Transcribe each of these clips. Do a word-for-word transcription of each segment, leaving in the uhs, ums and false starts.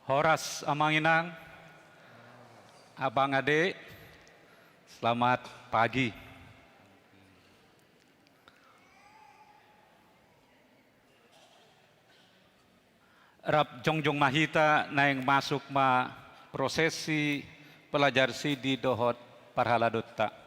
Horas amang inang, abang ade, selamat pagi. Rap jongjong ma hita, naeng masuk ma prosesi pelajar sidi dohot parhaladonta.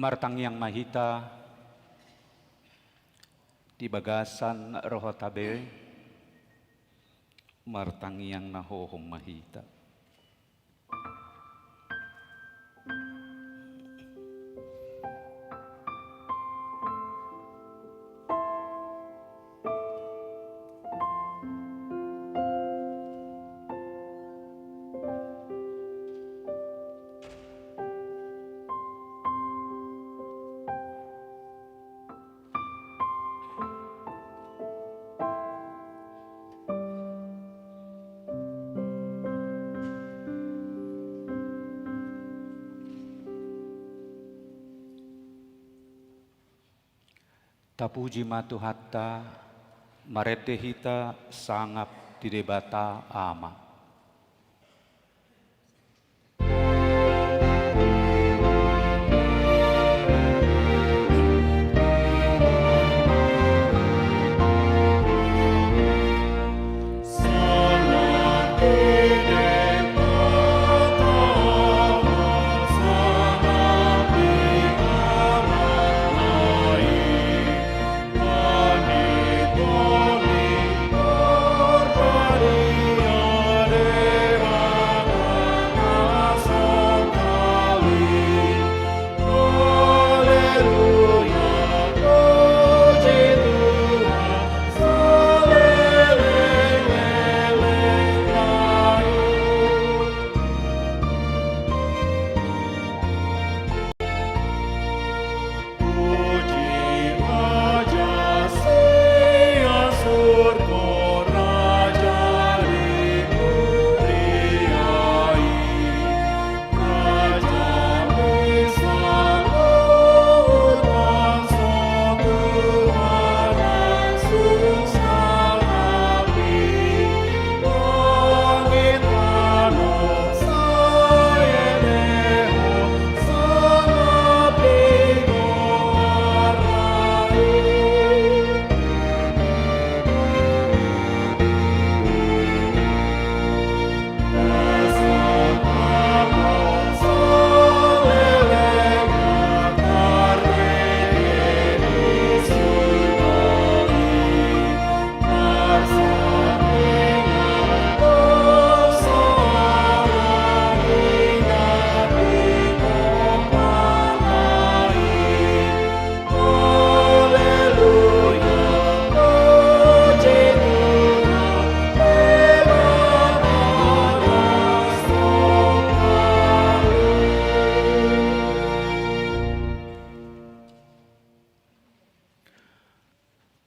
Martangiang ma hita di bagasan rohanta be, martangiang na hohom ma hita. Tapuji ma Tuhanta, marende hita sangap di Debata Ama.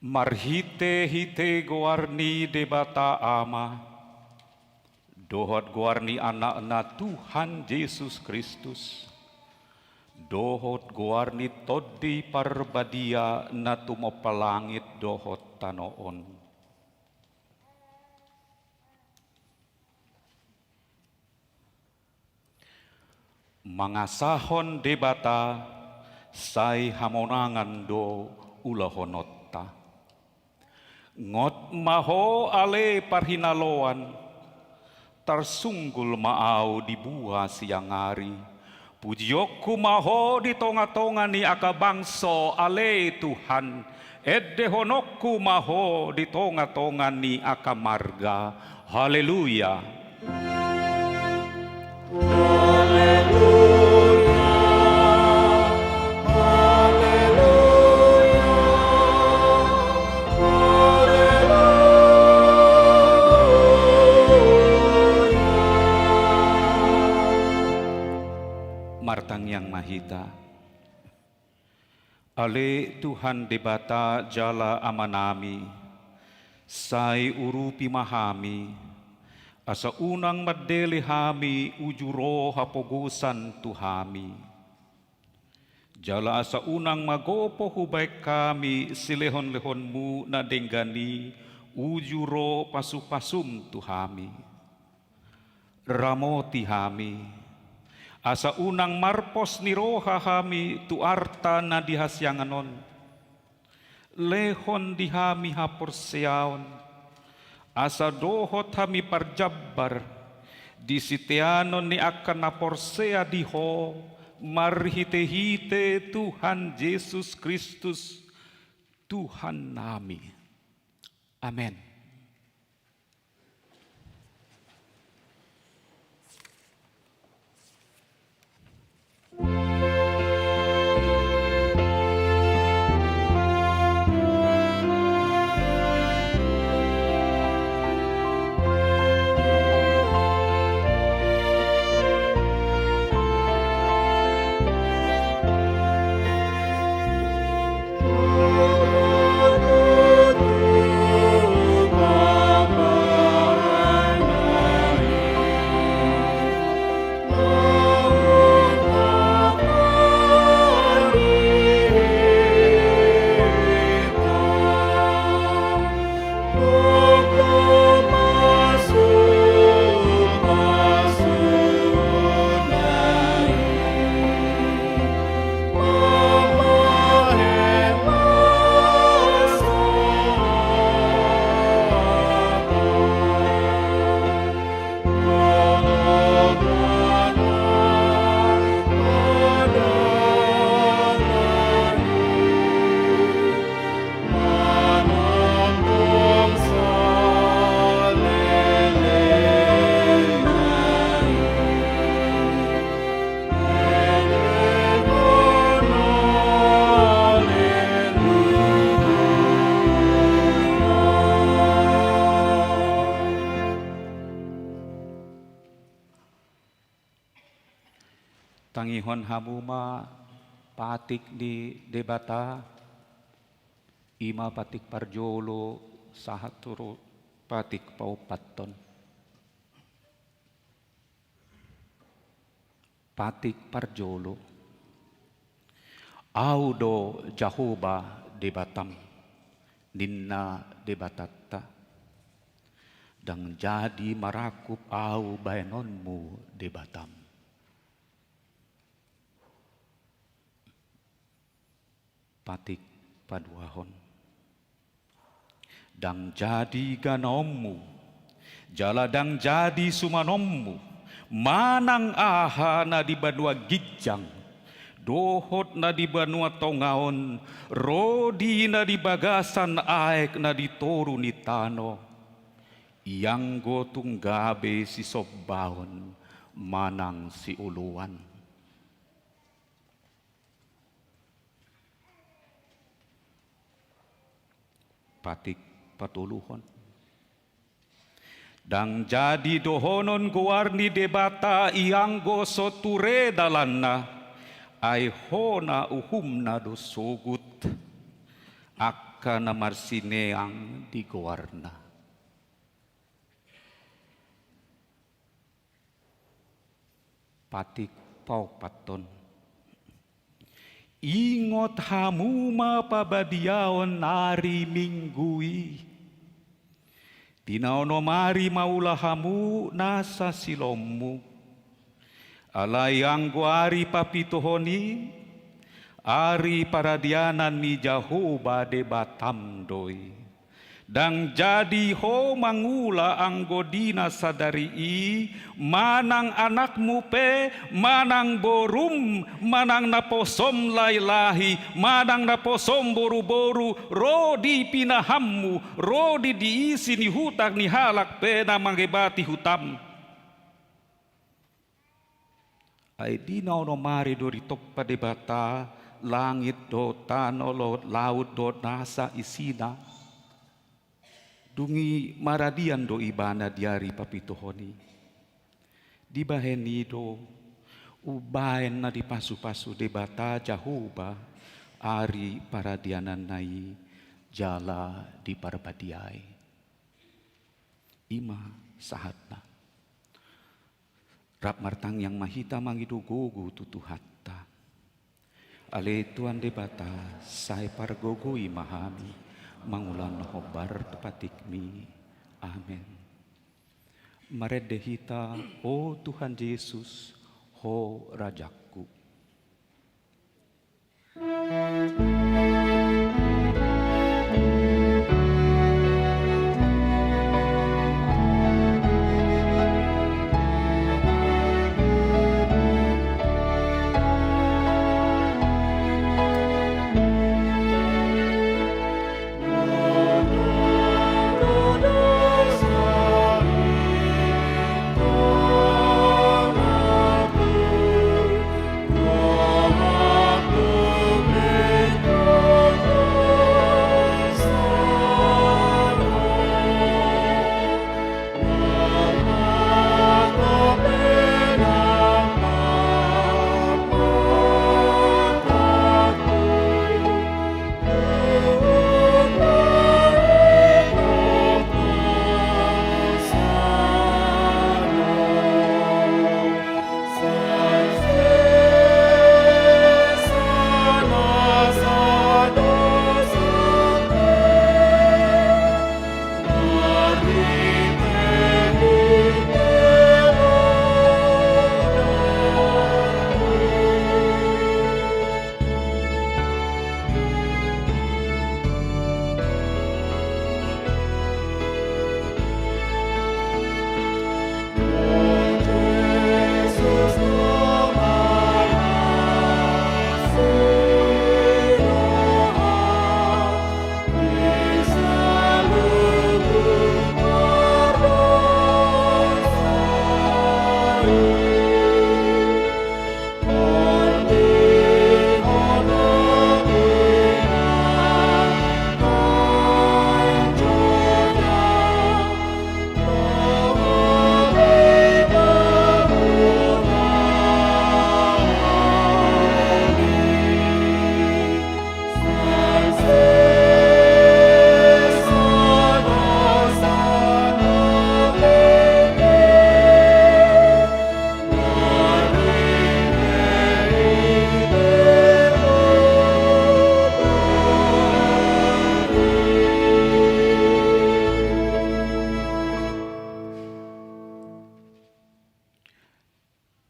Marhite-hite goar ni Debata Ama, dohot goar ni Anakna Tuhan Jesus Kristus, dohot goar ni Tondi Parbadia na tumompa langit dohot tano on. Mangasahon Debata, sai hamonangan do ulahononta. Ngot ma Ho ale parhinaloan, tarsunggul ma ahu di bua siang ari. Pujionku ma Ho di tonga-tonga ni angka bangso ale Tuhan, endehononku ma Ho di tonga-tonga ni angka marga. Haleluya. Haleluya. Haleluya. Haleluya. Martangiang ma hita. Ale Tuhan Debata jala Amanami, sai urupi ma hami, asa unang mandele hami uju ro hapogosan tu hami. Jala asa unang magopo hubaen hami silehon-lehonmu na denggan i uju ro pasu-pasum tu hami. Ramoti hami, asa unang marpos ni roha hami tu arta na di hasiangan on. Lehon di hami haporseaon, asa dohot hami parjambar di siteanon ni angka na porsea di Ho, marhite-hite Tuhan Jesus Kristus, Tuhannami. Amen. Tangihon hamu ma patik ni Debata, i ma patik parjolo sahat tu patik paopathon. Patik parjolo. Ahu do Jahowa Debatam, ninna Debatanta. Ndang jadi marangkup ahu baenonmu Debatam. Patik paduahon. Ndang jadi ganaonmu, jala ndang jadi sumanonmu, manang aha na di banua ginjang, dohot na di banua tonga on, ro di na di bagasan aek na di toru ni tano, ianggo tung gabe sisombaon manang sioloan. Patik patoluhon. Ndang jadi dohonon goar ni Debata ianggo so ture dalanna, ai hona uhumna do sogot. angka na marsineang di goarna. Patik paopathon. Ingot hamu ma pabadiaon ari Minggu i. Di na onom ari ma ula hamu nasa silomu. Alai anggo ari papituhon i, ari paradianan ni Jahowa Debatam do i. Ndang jadi ho mangula anggo di na sadari i, manang anakmu pe, manang borum, manang naposom lahilahi, manang naposom boruboru, ro di pinahanmu, ro di diisi ni huta ni halak pe na mangebati hutam. Ai di na onom ari do ditompa Debata langit dohot tano, lo-, laut dohot nasa isina. Dung i maradian do ibana di ari papituhon i. Dibahen i do umbahen na dipasupasu Debata Jahowa ari paradiananna i jala diparbadiai. I ma sahatna. Rap martangiang ma hita mangido gogo tu Tuhanta. Ale Tuhan Debata, sai pargogoi ma hami mangulahon na hombar tu patikmi. Amen. Marende hita, o Tuhan Jesus, ho Rajangku.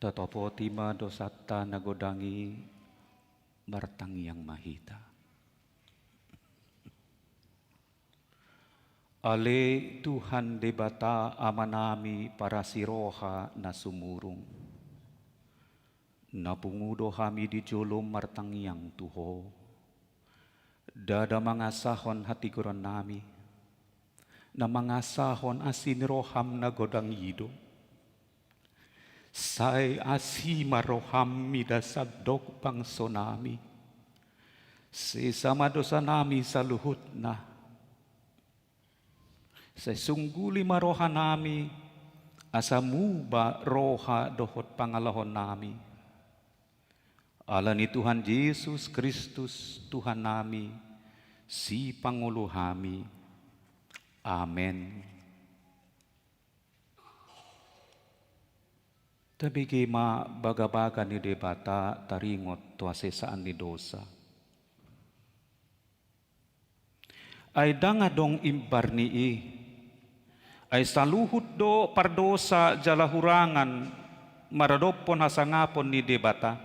Tatopoti ma dosanta na godang i, martangiang ma hita. Ale Tuhan Debata Amanami parasi roha na sumurung, na pungu do hami di jolom martangiang tu Ho. Ndada mangasahon hatigorannami, na mangasahon asi ni roham na godang i do. Sai asi ma roham mida sandok bangsonami. Sesa ma dosanami saluhutna. Sai sungguli ma rohanami, asa muba roha dohot pangalahonami. Ala ni Tuhan Jesus Kristus, Tuhannami, Sipangolu hami. Amen. Tabege ma bagabaga ni Debata taringot tu hasesaan ni dosa. Ai ndang adong imbar ni i. Ai saluhut do pardosa jala hurangan maradophon hasangapon ni Debata.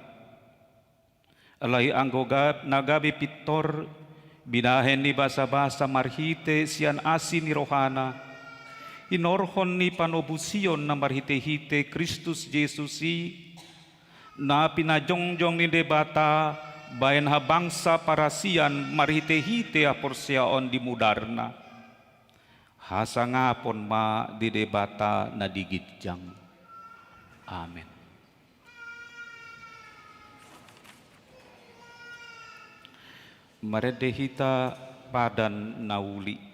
Alai anggo ga-, na gabe pintor, binahen ni basabasa marhite sian asi ni rohana, hinorhon ni panobusion na marhitehite Kristus Jesus i, na pinajongjong ni Debata bahen habangsa parasian marhitehite haporseaon di mudarna. Hasangapon ma di Debata na di ginjang. Amen. Marende hita padan na uli.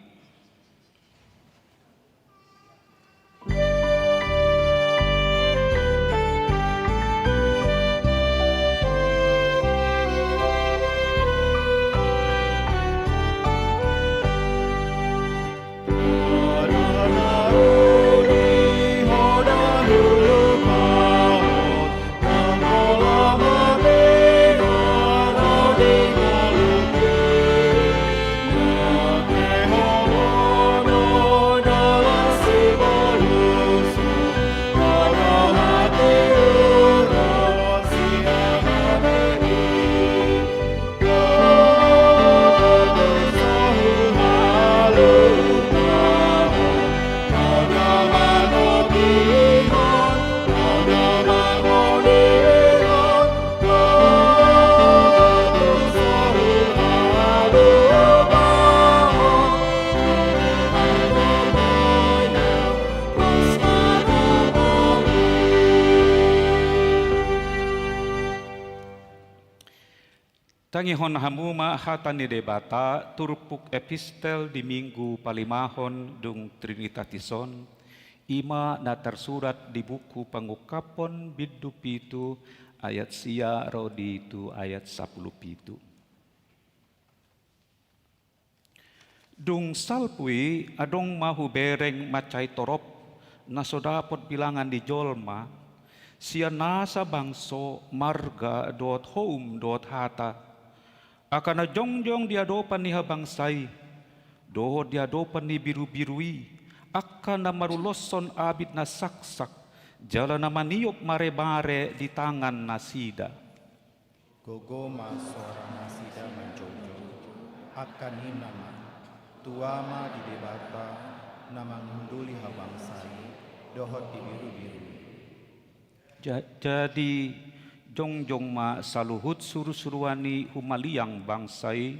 Tangihon hamu ma hata ni Debata, turpuk epistel di Minggu palimahon dung Trinitatis on, i ma na tarsurat di buku Pangungkapon bindu pitu ayat sia ro di tu ayat sampulu pitu. Dung salpu i adong ma hubereng mansai torop na so dapot bilangan ni jolma, sian nasa bangso, marga dohot houm dohot hata. Angka na jongjong di adopan ni habangsa i, dohot di adopan ni birubiru i, angka na maruloshon abit na saksak, jala na maniop marebare di tangan nasida. Gogo ma soara nasida manjouhjouh, angka ninna ma, tua ma di Debata na mangunduli habangsa i, dohot di birubiru i. Ja-, jadi jongjong ma saluhut surusuruan i humaliang bangsa i,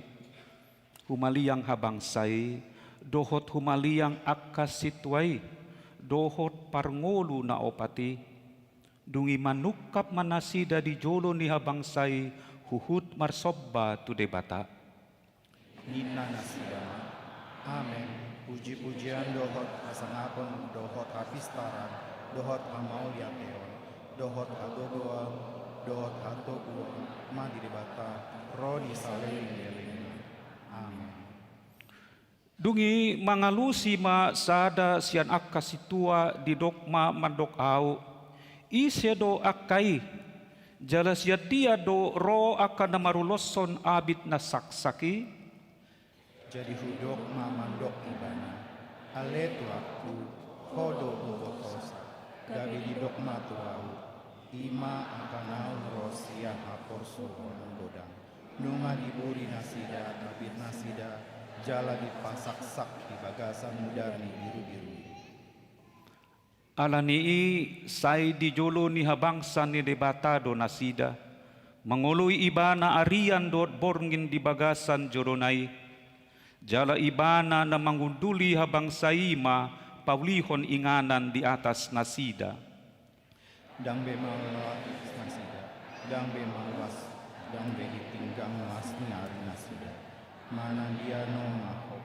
humaliang habangsa i, dohot humaliang angka sintua i, dohot parngolu na opat i. Dung i manungkap ma nasida di jolo ni habangsa i huhut marsomba tu Debata. Ninna nasida ma, Amen, pujipujian dohot hasangapon dohot hapistaran, dohot hamauliateon, dohot hagogoon, dohot hatoguon, ma di Debata, ro di saleleng ni lelengna. Amen. Dung i mangalusi ma sada sian angka sintua didok ma mandok ahu, ise do angka i, jala sian dia do ro angka na maruloshon abit na saksak i? Jadi hudok ma mandok ibana, ale tuanku, ho do hubotosa, gabe didok ma tu ahu, i ma angka naung ro sian haporsuhon godang. Nunga diburi nasida abit nasida, jala dipasaksak di bagasan mudar ni birubiru i. Ala ni i sai di jolo ni habangsa ni Debata do nasida, mangoloi ibana arian dohot borngin di bagasan jolona i. Jala ibana na mangunduli habangsa i ma paulihon inganan di atas nasida. Ndang be maol nasida, ndang be maol las, ndang be ditinggang las ni ari nasida. Manang dia nunga hop.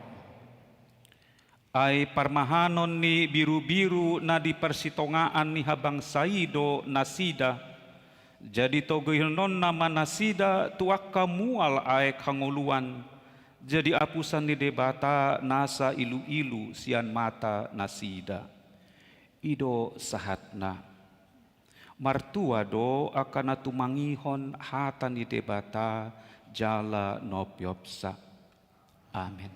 Ai parmahanon ni birubiru na di parsitongaan ni habangsa i do nasida. Jadi togihononna ma nasida tu angka mual aek hangoluan, Jadi apusan ni Debata nasa ilu-ilu sian mata nasida. I do sahatna. Martua do angka na tumangihon hata ni Debata jala nopiopsa. Amen.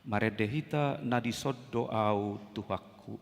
Marende hita na dison do ahu Tuhanku.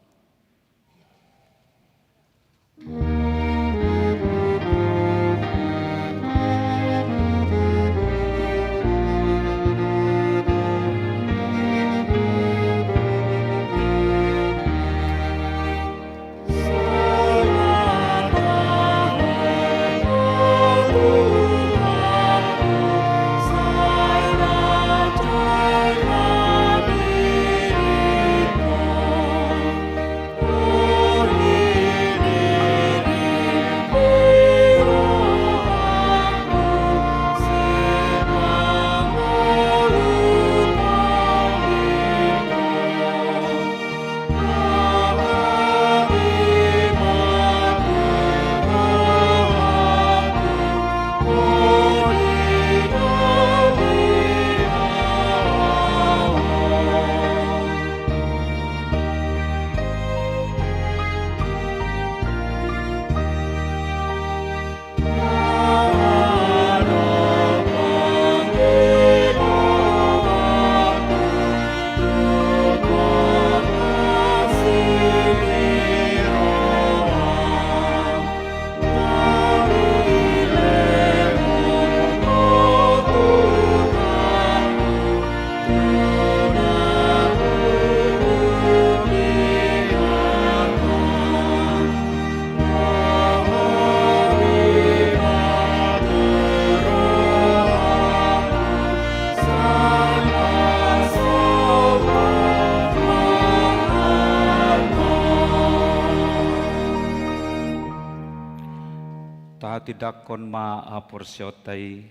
Tahatindangkon ma haporseaonta i,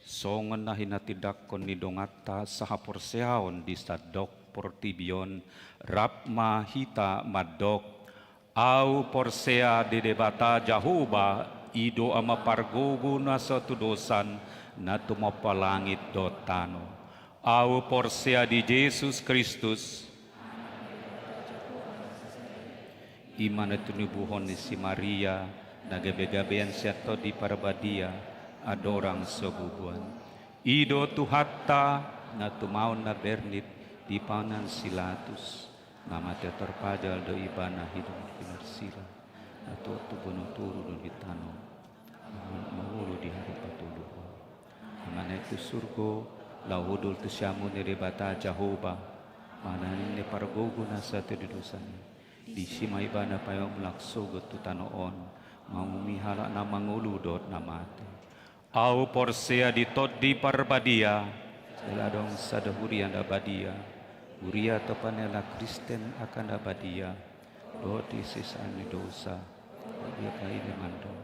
songon na hinatindangkon ni donganta sahaporseaon di sandok portibi on, rap ma hita mandok: Ahu porsea di Debata Jahowa, i do Ama pargogo na so hatudosan, na tumompa langit dohot tano. Ahu porsea di Jesus Kristus, i ma na tinubuhon ni si Maria, na gabe-gabean sian Tondi Parbadia, andorang so bubuan. I do Tuhanta, na tumaon na bernit di pahonan si Latus, na mate tarpajal do Ibana, hidup pinarsila, na tuat tu banua toru do di tano, mangolu di ari patoluhon. Ima naek tu surgo, laho hundul tu siamun ni Debata Jahowa, manang ni pargogo na so hatudosan i. Disi ma Ibana paima mulak sogot tu tano on, mangumumi halak na mangolu dohot na mate. Ahu porsea di Tondi Parbadia, jala adong sada huria na badia, huria tompa ni halak Kristen angka na badia, dohot di hasesaan ni dosa, dohot di angka na mandok,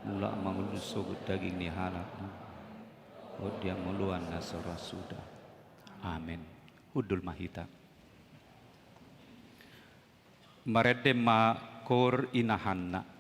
mulak mangolu sogot daging ni halak, dohot di hangoluan na so ro suda. Amen. Hundul ma hita. Marende ma koor inahanna.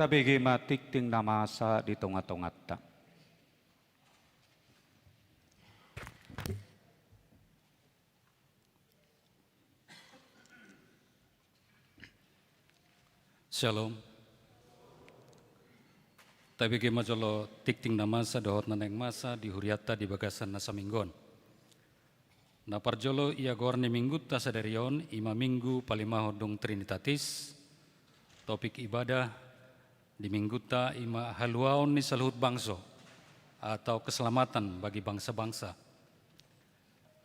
Tabege ma tingting na masa di tonga-tonganta. Syalom. Tabege ma jolo tingting na masa dohot na naeng masa di hurianta di bagasan na saminggu on. Na parjolo ia goar ni minggunta sadari on, i ma minggu palimahon dung Trinitatis. Topik ibadah di minggunta i ma haluaon ni saluhut bangso atau keselamatan bagi bangsa-bangsa.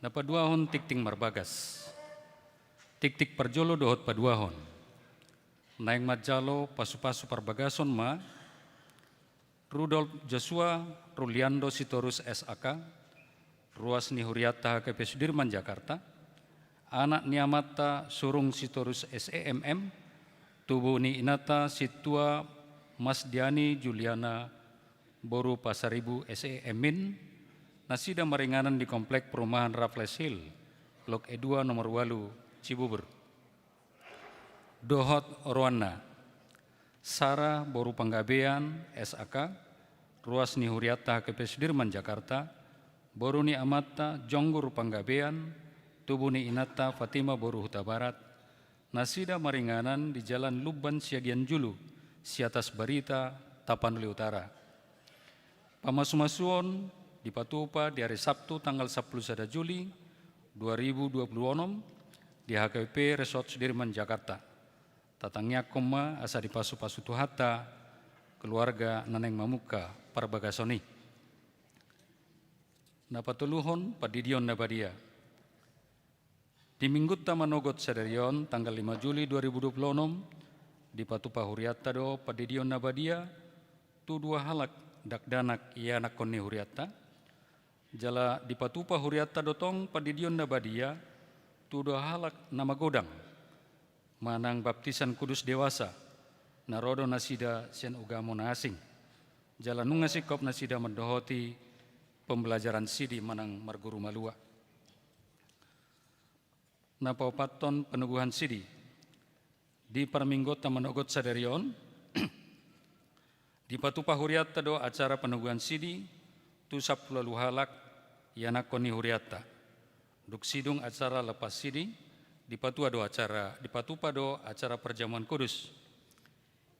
Na paduahon tingting marbagas. Tingting parjolo dohot paduahon. Naeng manjalo pasu-pasu parbagason ma Rudolf Joshua Ruliando Sitorus S A K, ruas ni hurianta H K P Sudirman Jakarta, anak ni amanta Surung Sitorus S E M M, tubu ni inanta Sintua Masdiani Juliana boru Pasaribu S E M in, nasida maringanan di Komplek Perumahan Raffles Hill, Blok E dua nomor ualu, Cibubur. Dohot roanna. Sara boru Panggabean S A K, ruas ni hurianta H K P Sudirman Jakarta, boru ni amanta Jonggur Panggabean, tubu ni inanta Fatima boru Hutabarat, nasida maringanan di Jalan Lumban Siagian Julu, Siatas Barita, Tapanuli Utara. Pamasu-masuon dipatupa di ari Sabtu tanggal sampulu sada Juli dua ribu dua puluh onom di H K P Resort Sudirman, Jakarta. Tatangiangkon ma asa dipasu-pasu Tuhanta keluarga na naeng mamungka parbagason i. Na patoluhon, pandidion na badia. Di minggunta manogot sadari on, tanggal lima Juli dua ribu dua puluh onom, dipatupa hurianta do pandidion na badia tu dua halak dakdanak ianakhon ni hurianta. Jala dipatupa hurianta do tong pandidion na badia tu dua halak na magodang manang baptisan kudus dewasa, na ro do nasida sian ugamo na asing. Jala nunga singkop nasida mandohoti pembelajaran sidi manang marguru malua. Na paopathon, panoguhan sidi. Di parmingguonta manogot sadari on, dipatupa hurianta do acara panoguhan sidi tu sampulu ualu halak ianakhon ni hurianta. Dung sidung acara lepas sidi, dipatua do acara, dipatupa do acara perjamuan kudus.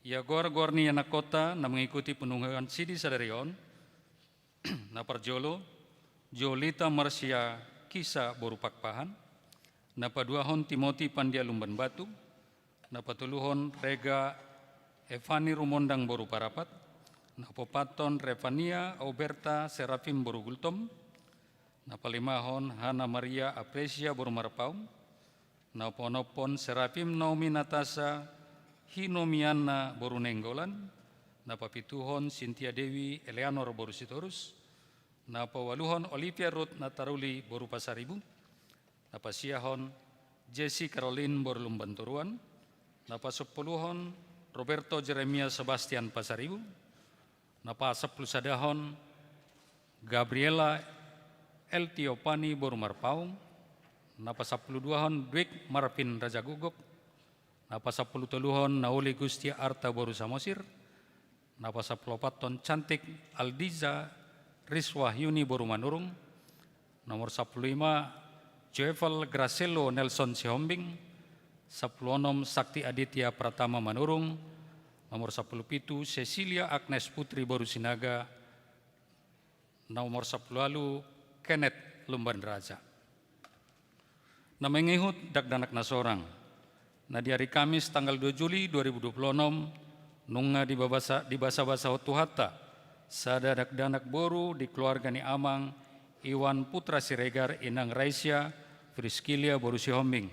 Ia goar-goar ni ianakhonta na mengikuti panoguhan sidi sadari on, na parjolo, Jolita Marsia Kisa boru Pakpahan, na paduahon Timoti Pandia Lumban Batu, na patoluhon Rega Evani Rumondang boru Parapat, na paopathon Revania Auberta Serafim boru Gultom, na palimahon Hana Maria Apresia boru Marpaung, na paonomhon Serafim Naomi Natasa Hinomiana boru Nainggolan, na papituhon Sintia Dewi Eleanor boru Sitorus, na paualuhon Olivia Ruth Nataruli boru Pasaribu, na pasiahon Jesse Caroline boru Lumban Toruan, na pasampuluhon Roberto Jeremia Sebastian Pasaribu, na pasampulu sadahon Gabriela Eltiopani boru Marpaung, na pasampulu duahon Dwik Marvin Rajagogok, na pasampulu toluhon Nauli Gusti Arta boru Samosir, na pasampulu opathon Cantik Aldiza Riswahyuni boru Manurung, nomor sampulu lima Joevel Gracello Nelson Sihombing, sampulu onom Sakti Aditya Pratama Manurung, nomor sampulu pitu Cecilia Agnes Putri boru Sinaga, nomor sampulu ualu Kenneth Lumban Raja. Na mangihut dakdanak na sorang. Na di ari Kamis tanggal dua Juli dua ribu dua puluh onom, nunga dibabasa-, dibasa-basahon Tuhanta sada dakdanak boru di keluarga ni amang Iwan Putra Siregar, inang Raisia Friskilia boru Sihombing.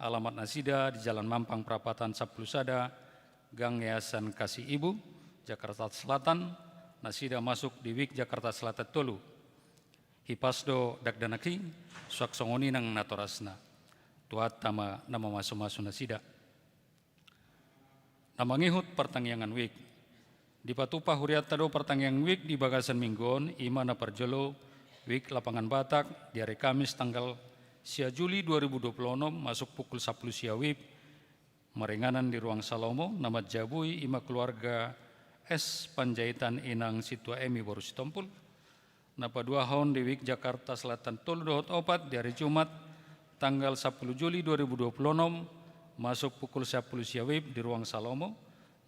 Alamat nasida di Jalan Mampang Prapatan sampulu sada, Gang Yayasan Kasih Ibu, Jakarta Selatan, nasida masuk di Wijk Jakarta Selatan tolu. Hipas do dakdanak i, suang songon i nang natorasna. Tuhanta ma na mamasu-masu nasida. Na mangihut partangiangan wijk. Dipatupa hurianta do partangiangan wijk di bagasan minggu on, i ma na parjolo, wijk Lapangan Batak, di ari Kamis tanggal sia Juli dua ribu dua puluh onom, masuk pukul sampulu sia wib, Maringanan di ruang Salomo, na manjabui ima keluarga S Panjaitan inang Sintua Emi boru Sitompul. Na paduahon di WIK Jakarta Selatan tolu dohot opat di hari Jumat tanggal sapuluh Juli dua ribu dua puluh enam, masuk pukul sapuluh sia WIB di ruang Salomo,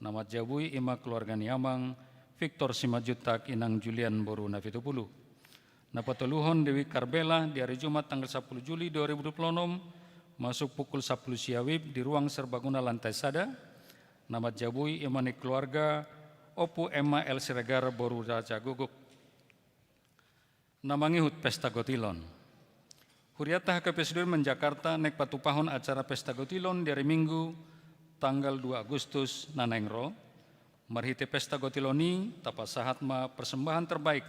na manjabui ima keluarga ni amang Victor Simanjuntak inang Julian boru Napitupulu. Na patoluhon di WIK Karbela di hari Jumat tanggal sapuluh Juli dua ribu dua puluh enam, masuk pukul sapuluh sia WIB di ruang serbaguna lantai sada, na manjabui ima ni keluarga Ompu Emma L Siregar boru Rajagogok. Na mangihut pesta gotilon. Hurianta HKBP Sudirman Jakarta naeng patupahon acara pesta gotilon di hari Minggu tanggal dua Agustus na naeng ro. Marhite pesta gotilon i tapasahat ma persembahan terbaik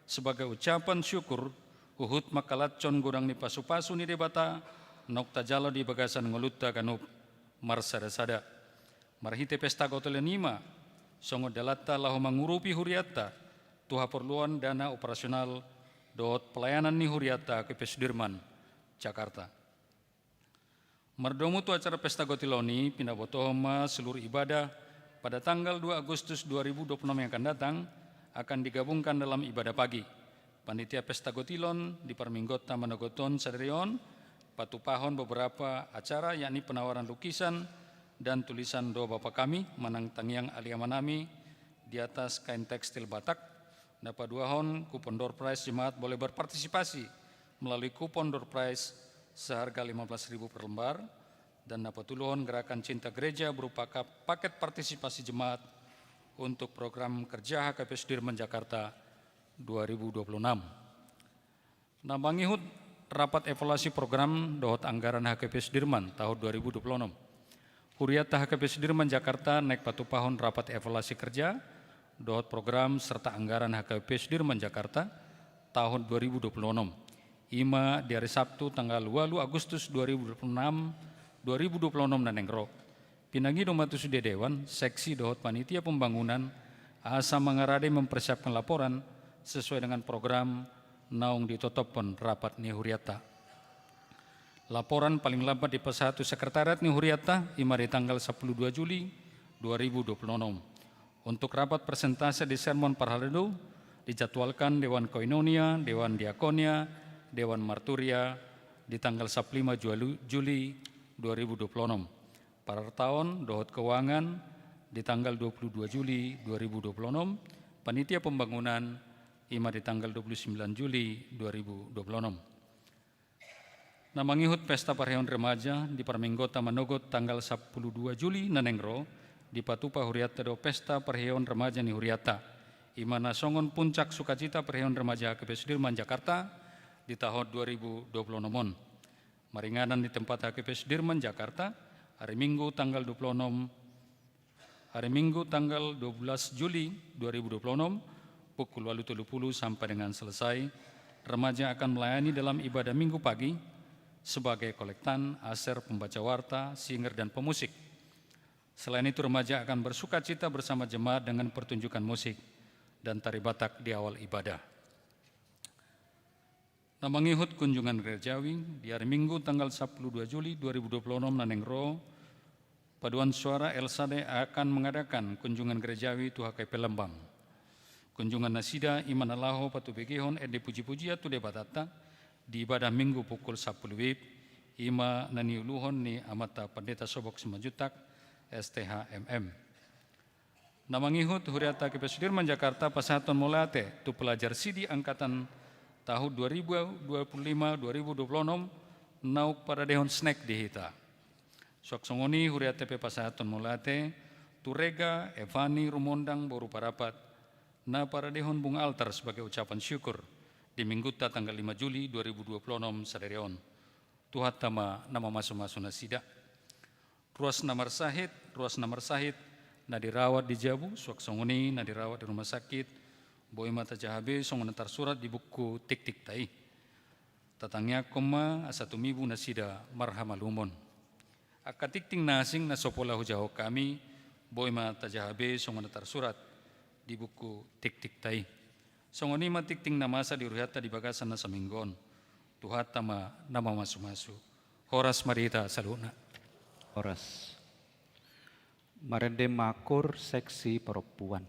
sebagai ucapan syukur huhut mangkalashon godang ni pasupasu ni Debata naung tajalo di bagasan ngolunta ganup marsadasada. Marhite pesta gotilon i ma songon dalanta laho mangurupi hurianta tu haporluan dana operasional dohot pelayanan ni hurianta HKBP Sudirman Jakarta. Mardomu tu acara pesta gotilon i, pinabotohon ma seluruh ibadah pada tanggal dua Agustus dua ribu dua puluh enam yang akan datang akan digabungkan dalam ibadah pagi. Panitia pesta gotilon di parmingguanta manogot on sadari on patupahon beberapa acara, yakni penawaran lukisan dan tulisan Doa Bapa Kami manang Tangiang Ale Amanami di atas kain tekstil Batak. Na paduahon, kupon door prize, jemaat boleh berpartisipasi melalui kupon door prize seharga lima belas ribu per lembar. Dan na patoluhon, gerakan Cinta Gereja berupa ka-, paket partisipasi jemaat untuk program kerja HKBP Sudirman Jakarta dua ribu dua puluh enam. Na mangihut rapat evaluasi program dohot anggaran HKBP Sudirman tahun dua ribu dua puluh enam. Hurianta HKBP Sudirman Jakarta naeng patupahon rapat evaluasi kerja dohot program serta anggaran HKBP Sudirman Jakarta tahun dua ribu dua puluh enam. I ma di hari Sabtu tanggal ualu Agustus dua ribu dua puluh enam, dua ribu dua puluh enam na naeng ro. Pinangido ma tu sude dewan, seksi dohot panitia pembangunan asa mangarade mempersiapkan laporan sesuai dengan program naung ditotophon rapat ni hurianta. Laporan paling lambat dipasahat tu sekretariat ni hurianta i ma di tanggal sapuluh dua Juli dua ribu dua puluh enam. Untuk rapat presentase di sermon parhalado dijadwalkan dewan koinonia, dewan diakonia, dewan marturia di tanggal sapuluh lima Juli dua ribu dua puluh enam. Parartaon dohot keuangan di tanggal dua puluh dua Juli dua ribu dua puluh enam, panitia pembangunan i ma di tanggal dua puluh sembilan Juli dua ribu dua puluh enam. Na mangihut pesta parheon remaja di parmingguanta manogot tanggal sapuluh dua Juli na naeng ro, dipatupa hurianta do pesta parheon remaja ni hurianta. I ma na songon puncak sukacita parheon remaja HKBP Sudirman Jakarta di tahun dua ribu dua puluh enam on. Maringanan di tempat HKBP Sudirman Jakarta, hari Minggu tanggal dua puluh enam, hari Minggu tanggal dua belas Juli dua ribu dua puluh enam, pukul ualu tolu pulu sampai dengan selesai. Remaja akan melayani dalam ibadah Minggu pagi sebagai kolektan, aser, pembaca warta, singer, dan pemusik. Selain itu, remaja akan bersukacita bersama jemaat dengan pertunjukan musik dan tari Batak di awal ibadah. Na mangihut kunjungan gerejawi, di hari Minggu tanggal sapuluh dua Juli dua ribu dua puluh enam na naeng ro, Paduan Suara L S A D akan mengadakan kunjungan gerejawi tu HKBP Lembang. Kunjungan nasida i ma na laho patubegehon ende pujipujian tu Debatanta di ibadah Minggu pukul sapuluh WIB, i ma na niuluhon ni Amanta Pandita Sobok Simanjuntak, S T H M M. Na mangihut hurianta HKBP Sudirman Jakarta pasahathon mauliate tu pelajar sidi angkatan tahun dua ribu dua puluh lima dua ribu dua puluh enam naung paradehon snack di hita. Suang songon i hurianta pe pasahathon mauliate tu Rega Evani Rumondang boru Parapat na paradehon bunga altar sebagai ucapan syukur di Minggunta tanggal lima Juli dua ribu dua puluh enam sadari on. Tuhanta ma na mamasumasu nasida. Ruas na marsahit, ruas na marsahit na dirawat di jabu, suang songon i na dirawat di rumah sakit, boi ma tajaha be songon na tarsurat di buku tiktikta i. Tatangiangkon ma asa tumibu nasida marhamalumon. Angka tingting na asing na so pola hujahahon hami, boi ma tajaha be songon na tarsurat di buku tiktikta i. Songon i ma tingting na masa di rohanta di bagasan na saminggu on. Tuhanta ma na mamasumasu. Horas ma di hita saluhutna. Horas. Marende ma kor seksi perempuan.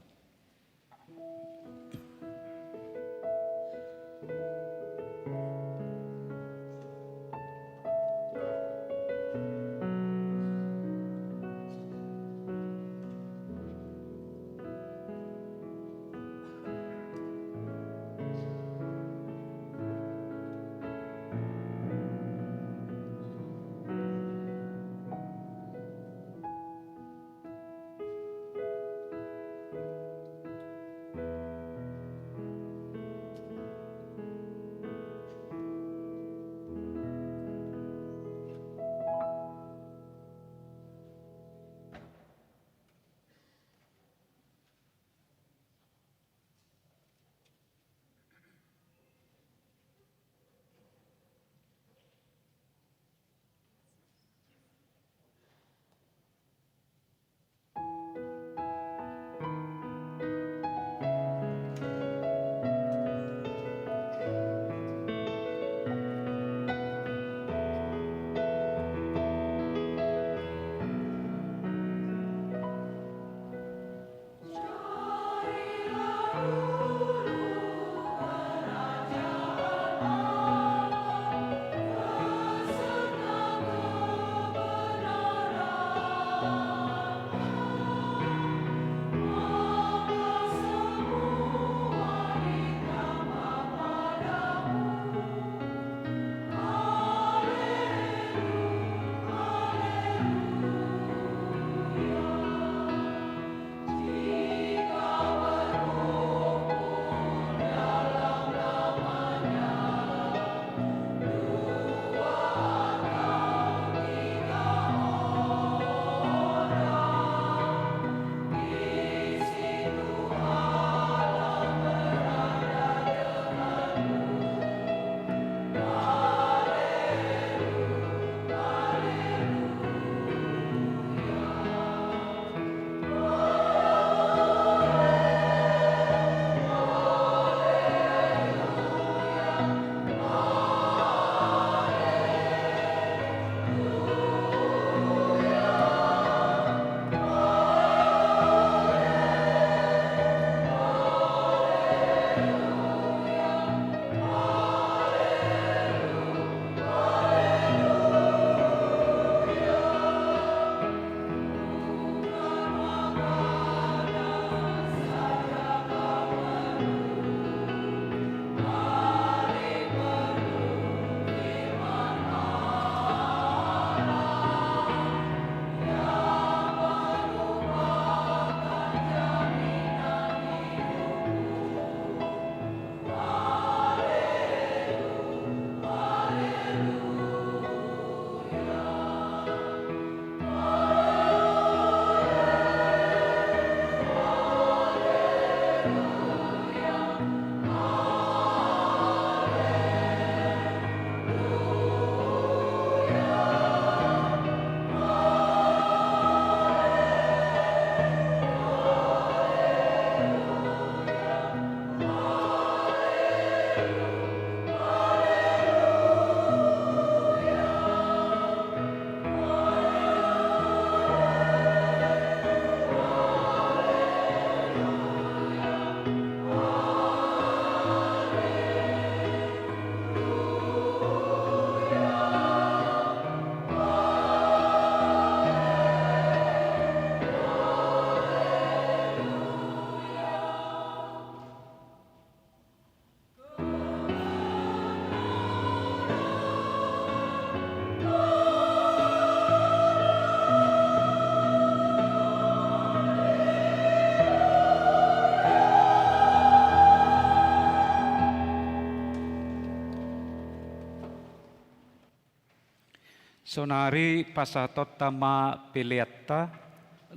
Saonari pasahatonta ma peleanta,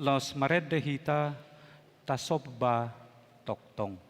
laos marende hita tasomba tongtong.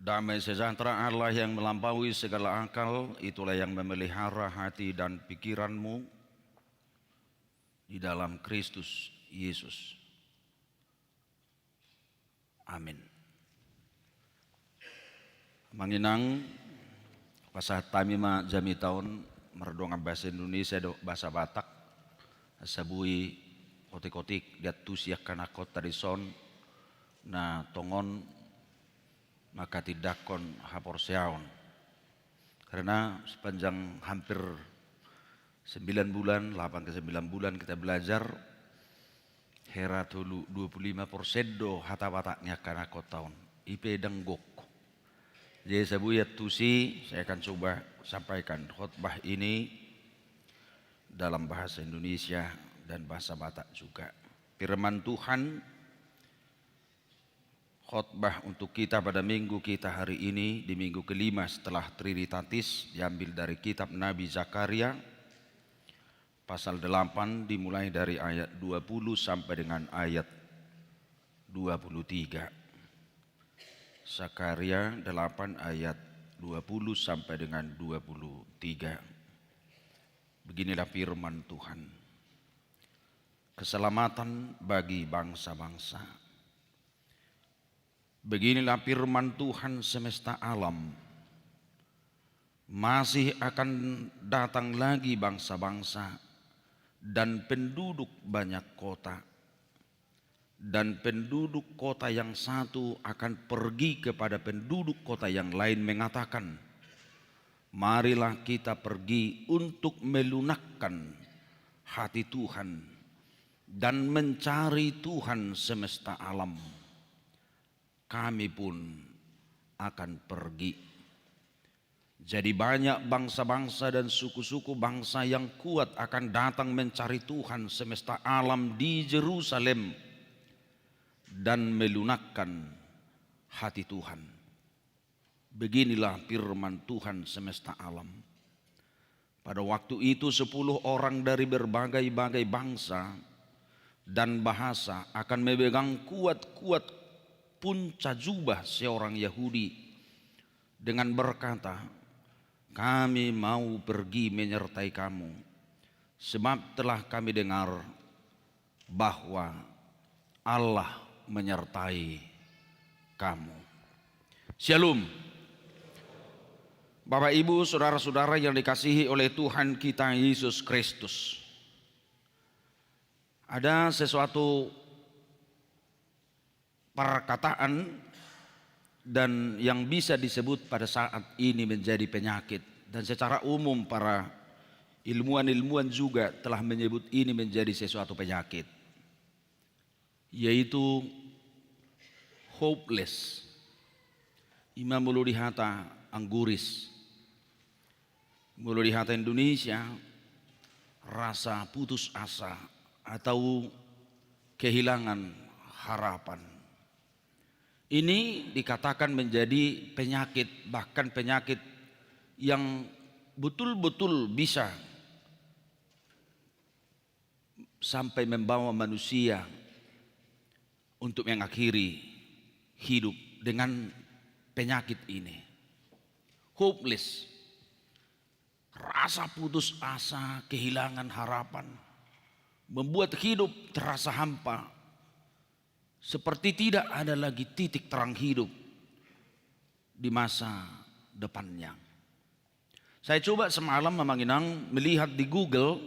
Damai sejahtera Allah yang melampaui segala akal, itulah yang memelihara hati dan pikiranmu di dalam Kristus Yesus. Amin. Amang inang, pasahat hami ma jamita on mardongan bahasa Indonesia dohot bahasa Batak, asa boi otik-otik diantusi angka na hot tadi son, na tongon mangkatindangkon haporseaon. Karena sepanjang hampir sembilan bulan, delapan ke sembilan bulan kita belajar, hera tolu, dua puluh lima persen do hata Batak ni angka na hot on. I pe dang gok. Jadi asa boi antusi, saya akan coba sampaikan khotbah ini dalam bahasa Indonesia dan bahasa Batak juga. Firman Tuhan, khotbah untuk kita pada minggu kita hari ini, di minggu kelima setelah Trinitatis, diambil dari kitab Nabi Zakaria, pasal delapan, dimulai dari ayat dua puluh sampai dengan ayat dua puluh tiga. Zakaria delapan ayat dua puluh sampai dengan dua puluh tiga. Beginilah firman Tuhan. Keselamatan bagi bangsa-bangsa. Beginilah firman Tuhan semesta alam, "Masih akan datang lagi bangsa-bangsa dan penduduk banyak kota, dan penduduk kota yang satu akan pergi kepada penduduk kota yang lain mengatakan, 'Marilah kita pergi untuk melunakkan hati Tuhan dan mencari Tuhan semesta alam.' Kami pun akan pergi." Jadi banyak bangsa-bangsa dan suku-suku bangsa yang kuat akan datang mencari Tuhan semesta alam di Jerusalem dan melunakkan hati Tuhan. Beginilah firman Tuhan semesta alam. Pada waktu itu sepuluh orang dari berbagai-bagai bangsa dan bahasa akan memegang kuat-kuat punca jubah seorang Yahudi dengan berkata, "Kami mau pergi menyertai kamu, sebab telah kami dengar bahwa Allah menyertai kamu." Syalom. Bapak, Ibu, saudara-saudara yang dikasihi oleh Tuhan kita Yesus Kristus. Ada sesuatu perkataan dan yang bisa disebut pada saat ini menjadi penyakit. Dan secara umum para ilmuwan-ilmuwan juga telah menyebut ini menjadi sesuatu penyakit, yaitu Hopeless. Ima molo di hata Angguris. Molo di hata Indonesia, rasa putus asa atau kehilangan harapan. Ini dikatakan menjadi penyakit, bahkan penyakit yang betul-betul bisa sampai membawa manusia untuk mengakhiri hidup dengan penyakit ini. Hopeless, rasa putus asa, kehilangan harapan, membuat hidup terasa hampa, seperti tidak ada lagi titik terang hidup di masa depannya. Saya coba semalam, Amang Inang, melihat di Google,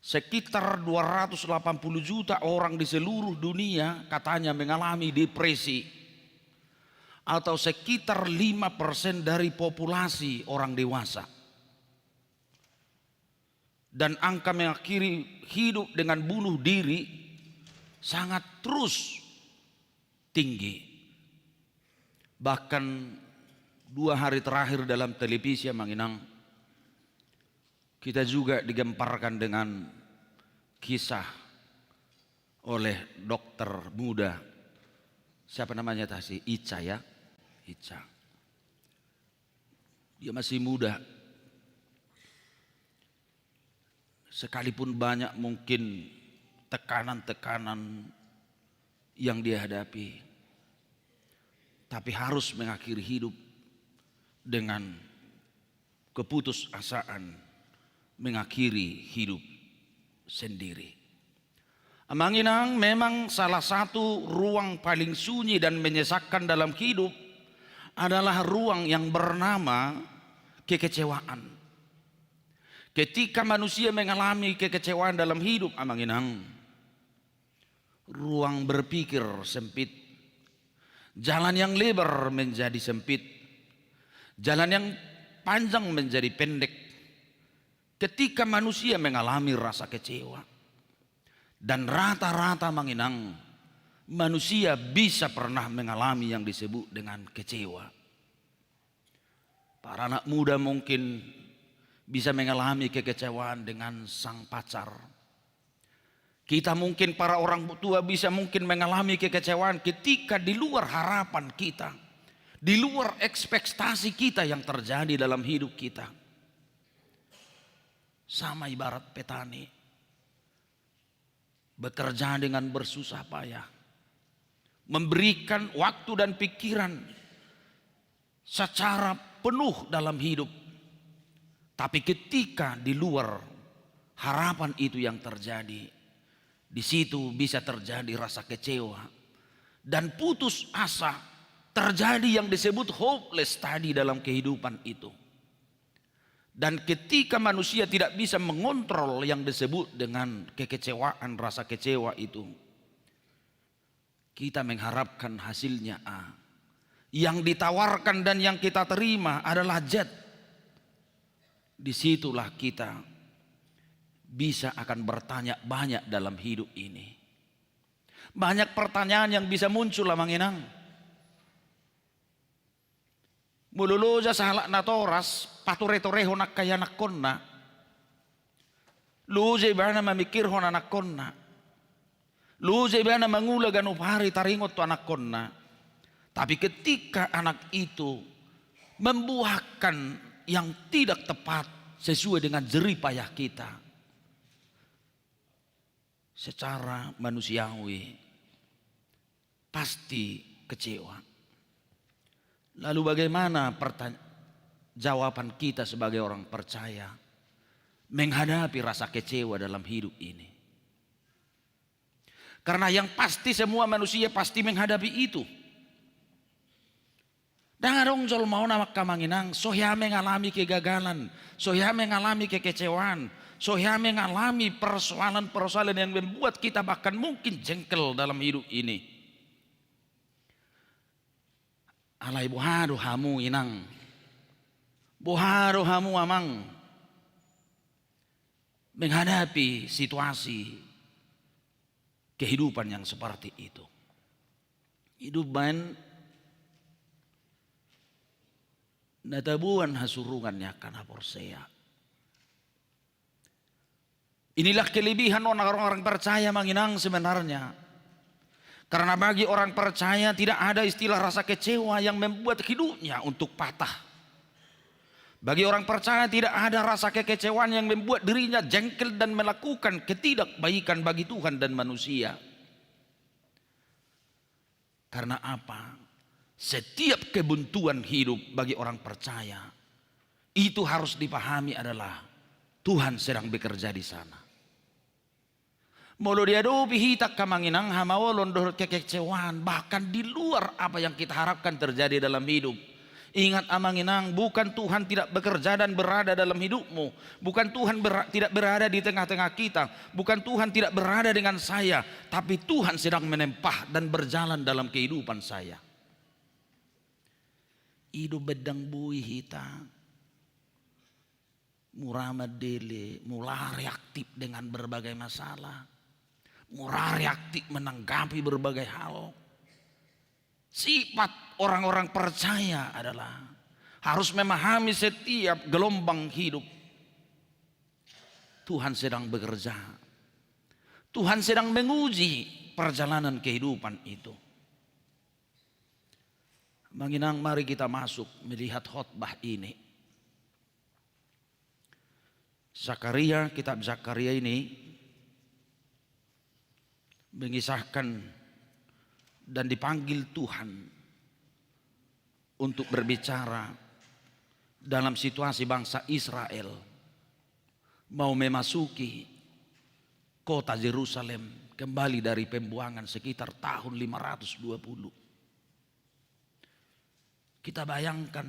sekitar dua ratus delapan puluh juta orang di seluruh dunia katanya mengalami depresi, atau sekitar lima persen dari populasi orang dewasa. Dan angka mengakhiri hidup dengan bunuh diri sangat terus tinggi. Bahkan dua hari terakhir dalam televisi, Amang Inang, kita juga digemparkan dengan kisah oleh dokter muda. Siapa namanya tadi? Ica, ya? Ica. Dia masih muda. Sekalipun banyak mungkin tekanan-tekanan yang dia hadapi, tapi harus mengakhiri hidup dengan keputusasaan, mengakhiri hidup sendiri. Amang Inang, memang salah satu ruang paling sunyi dan menyesakan dalam hidup adalah ruang yang bernama kekecewaan. Ketika manusia mengalami kekecewaan dalam hidup, Amang Inang, ruang berpikir sempit, jalan yang lebar menjadi sempit, jalan yang panjang menjadi pendek. Ketika manusia mengalami rasa kecewa, dan rata-rata, Amang Inang, manusia bisa pernah mengalami yang disebut dengan kecewa. Para anak muda mungkin bisa mengalami kekecewaan dengan sang pacar. Kita mungkin, para orang tua, bisa mungkin mengalami kekecewaan ketika di luar harapan kita, di luar ekspektasi kita yang terjadi dalam hidup kita. Sama ibarat petani bekerja dengan bersusah payah, memberikan waktu dan pikiran secara penuh dalam hidup. Tapi ketika di luar harapan itu yang terjadi, di situ bisa terjadi rasa kecewa dan putus asa, terjadi yang disebut hopeless tadi dalam kehidupan itu. Dan ketika manusia tidak bisa mengontrol yang disebut dengan kekecewaan, rasa kecewa itu, kita mengharapkan hasilnya A. Yang ditawarkan dan yang kita terima adalah Z. Disitulah kita bisa akan bertanya banyak dalam hidup ini. Banyak pertanyaan yang bisa muncul, Amang Inang. Molo loja sahalak natoras, patoretorehon angka ianakkonna. Loja ibana mamikirhon anakkonna. Loja ibana mangula ganup ari taringot tu anakkonna. Tapi ketika anak itu membuahkan yang tidak tepat sesuai dengan jerih payah kita, secara manusiawi pasti kecewa. Lalu bagaimana pertanya-, jawaban kita sebagai orang percaya menghadapi rasa kecewa dalam hidup ini? Karena yang pasti, semua manusia pasti menghadapi itu. Ndang adong jolma on, Amang Inang, so hea mengalami kegagalan, so hea mengalami kekecewaan, so hea mengalami persoalan-persoalan yang membuat kita bahkan mungkin jengkel dalam hidup ini. Alai boha do hamu, Inang? Boha do hamu, Amang, menghadapi situasi kehidupan yang seperti itu? Hidup baen na taboan hasurungan ni angka na porsea. Inilah kelebihan orang-orang percaya, Amang Inang, sebenarnya. Karena bagi orang percaya tidak ada istilah rasa kecewa yang membuat hidupnya untuk patah. Bagi orang percaya tidak ada rasa kekecewaan yang membuat dirinya jengkel dan melakukan ketidakbaikan bagi Tuhan dan manusia. Karena apa? Setiap kebuntuan hidup bagi orang percaya itu harus dipahami adalah Tuhan sedang bekerja di sana. Molo diadopi hita, Amang Inang, hamaolon dohot kekecewaan, bahkan di luar apa yang kita harapkan terjadi dalam hidup, ingat, Amang Inang, bukan Tuhan tidak bekerja dan berada dalam hidupmu. Bukan Tuhan bera-, tidak berada di tengah-tengah kita. Bukan Tuhan tidak berada dengan saya. Tapi Tuhan sedang menempa dan berjalan dalam kehidupan saya. Hidup baen ndang boi hita mura mandele, mura reaktif dengan berbagai masalah, mura reaktif menanggapi berbagai hal. Sifat orang-orang percaya adalah harus memahami setiap gelombang hidup Tuhan sedang bekerja. Tuhan sedang menguji perjalanan kehidupan itu. Amang Inang, mari kita masuk melihat khotbah ini. Zakaria, kitab Zakaria ini mengisahkan dan dipanggil Tuhan untuk berbicara dalam situasi bangsa Israel mau memasuki kota Jerusalem kembali dari pembuangan sekitar tahun lima ratus dua puluh. Kita bayangkan,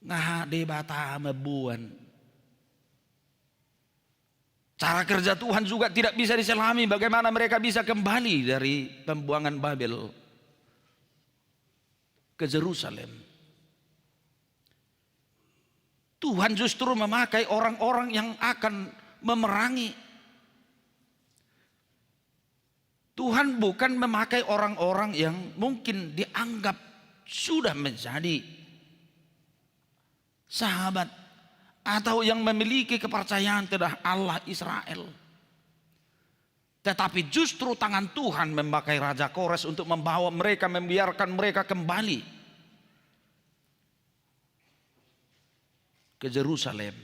nga Debata mamboan. Cara kerja Tuhan juga tidak bisa diselami, bagaimana mereka bisa kembali dari pembuangan Babel ke Jerusalem. Tuhan justru memakai orang-orang yang akan memerangi. Tuhan bukan memakai orang-orang yang mungkin dianggap sudah menjadi sahabat atau yang memiliki kepercayaan terhadap Allah Israel. Tetapi justru tangan Tuhan memakai Raja Kores untuk membawa mereka, membiarkan mereka kembali ke Jerusalem.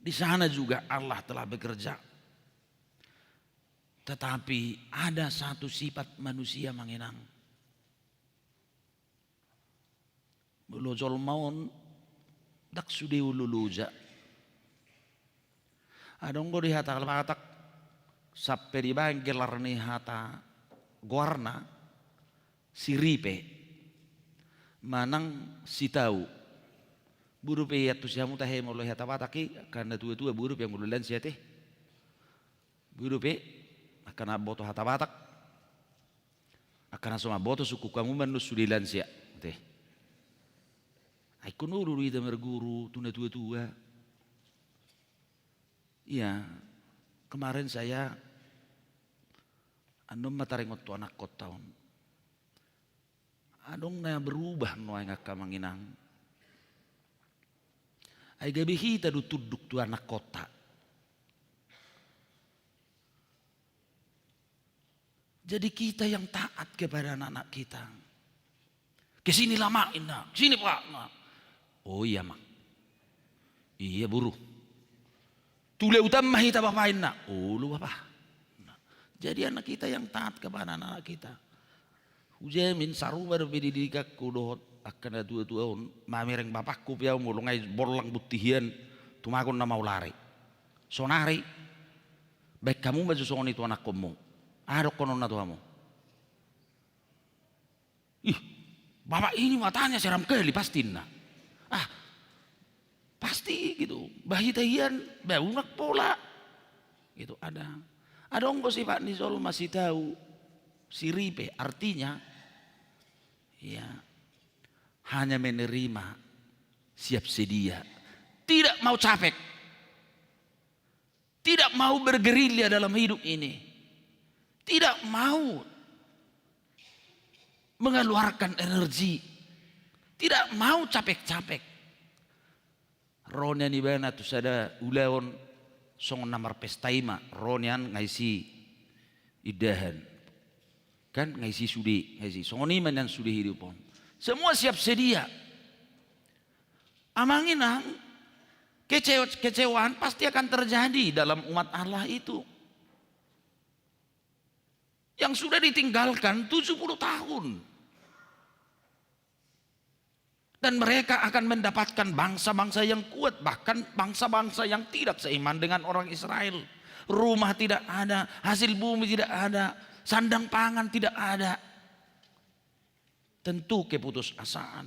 Di sana juga Allah telah bekerja. Tetapi ada satu sifat manusia, Amang Inang. Molo jolma on ndang sude olo loja. Adong do di hata Batak sampe dibaen gelar ni hata goarna, siripe manang sitau. Boi dope iantusi hamu tahe molo hata Batak i, angka na tua-tua, boi dope molo lansia te. Boi dope angka na boto hata Batak. Angka na so mamboto sungkun hamu ma annon sude lansia te. Ai ingkon olo do hita marguru tu na tua-tua. Iya, kemarin saya annon ma taringot tu anakkonta on. Adong na berubah nuaeng, angka Amang Inang. Ai gabe hita do tunduk tu anakkonta. Jadi kita yang taat kepada anak-anak kita. Ke sini lamak, inna, ke sini pak, inna. Oh iya, Mang. Iya, boru. Tu lautan ma hita, Bapa, inna. Olo, Bapa. Nah, jadi anak kita yang taat kepada anak-anak kita. Hujamin sarupa dope dididikanku dohot angka na tua-tua on, mamereng bapakku pe au molo nunga bollang bontean, tumagon nama hulari. Sonari, baen hamu ma jo songon i tu anakkonmu. Aha dohononna tu hamu? Ih, bapak ini matanya seram kali pasti, inna. Ah, pasti gitu. Bah hita hian, bah unang pola. Gitu ada. Adong do sifat ni jolma sitau, siripe, artinya, ya, hanya menerima, siap sedia. Tidak mau capek. Tidak mau bergerilya dalam hidup ini. Tidak mau mengeluarkan energi, tidak mau capek-capek. Ro nian ibana tu sada ulaon songon na marpesta i ma, ro nian nga isi indahan. Kan nga isi sude, nga isi. Songon i ma nian sude hidup on. Semua siap sedia. Amang inang, kecew-, kecewaan pasti akan terjadi dalam umat Allah itu. Yang sudah ditinggalkan tujuh puluh tahun. Dan mereka akan mendapatkan bangsa-bangsa yang kuat, bahkan bangsa-bangsa yang tidak seiman dengan orang Israel. Rumah tidak ada, hasil bumi tidak ada, sandang pangan tidak ada. Tentu keputusasaan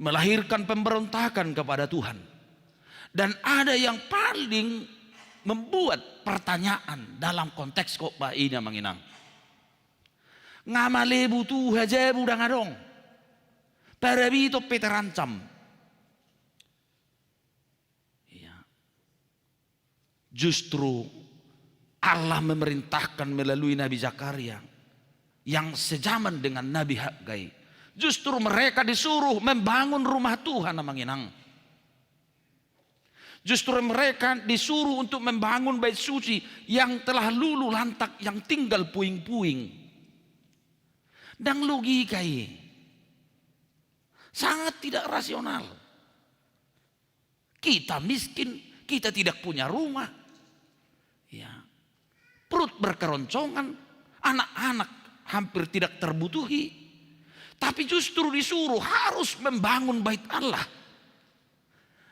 melahirkan pemberontakan kepada Tuhan. Dan ada yang paling membuat pertanyaan dalam konteks khotbah ini, amang inang. Nga malebu tu hajabu ndang adong. Parabito pe terancam. Iya. Justru Allah memerintahkan melalui Nabi Zakaria yang sejaman dengan Nabi Haggai. Justru mereka disuruh membangun rumah Tuhan, amang inang. Justru mereka disuruh untuk membangun bait suci yang telah lulu lantak, yang tinggal puing-puing. Ndang logika i. Sangat tidak rasional. Kita miskin, kita tidak punya rumah. Ya. Perut berkeroncongan, anak-anak hampir tidak terbutuhi. Tapi justru disuruh harus membangun bait Allah.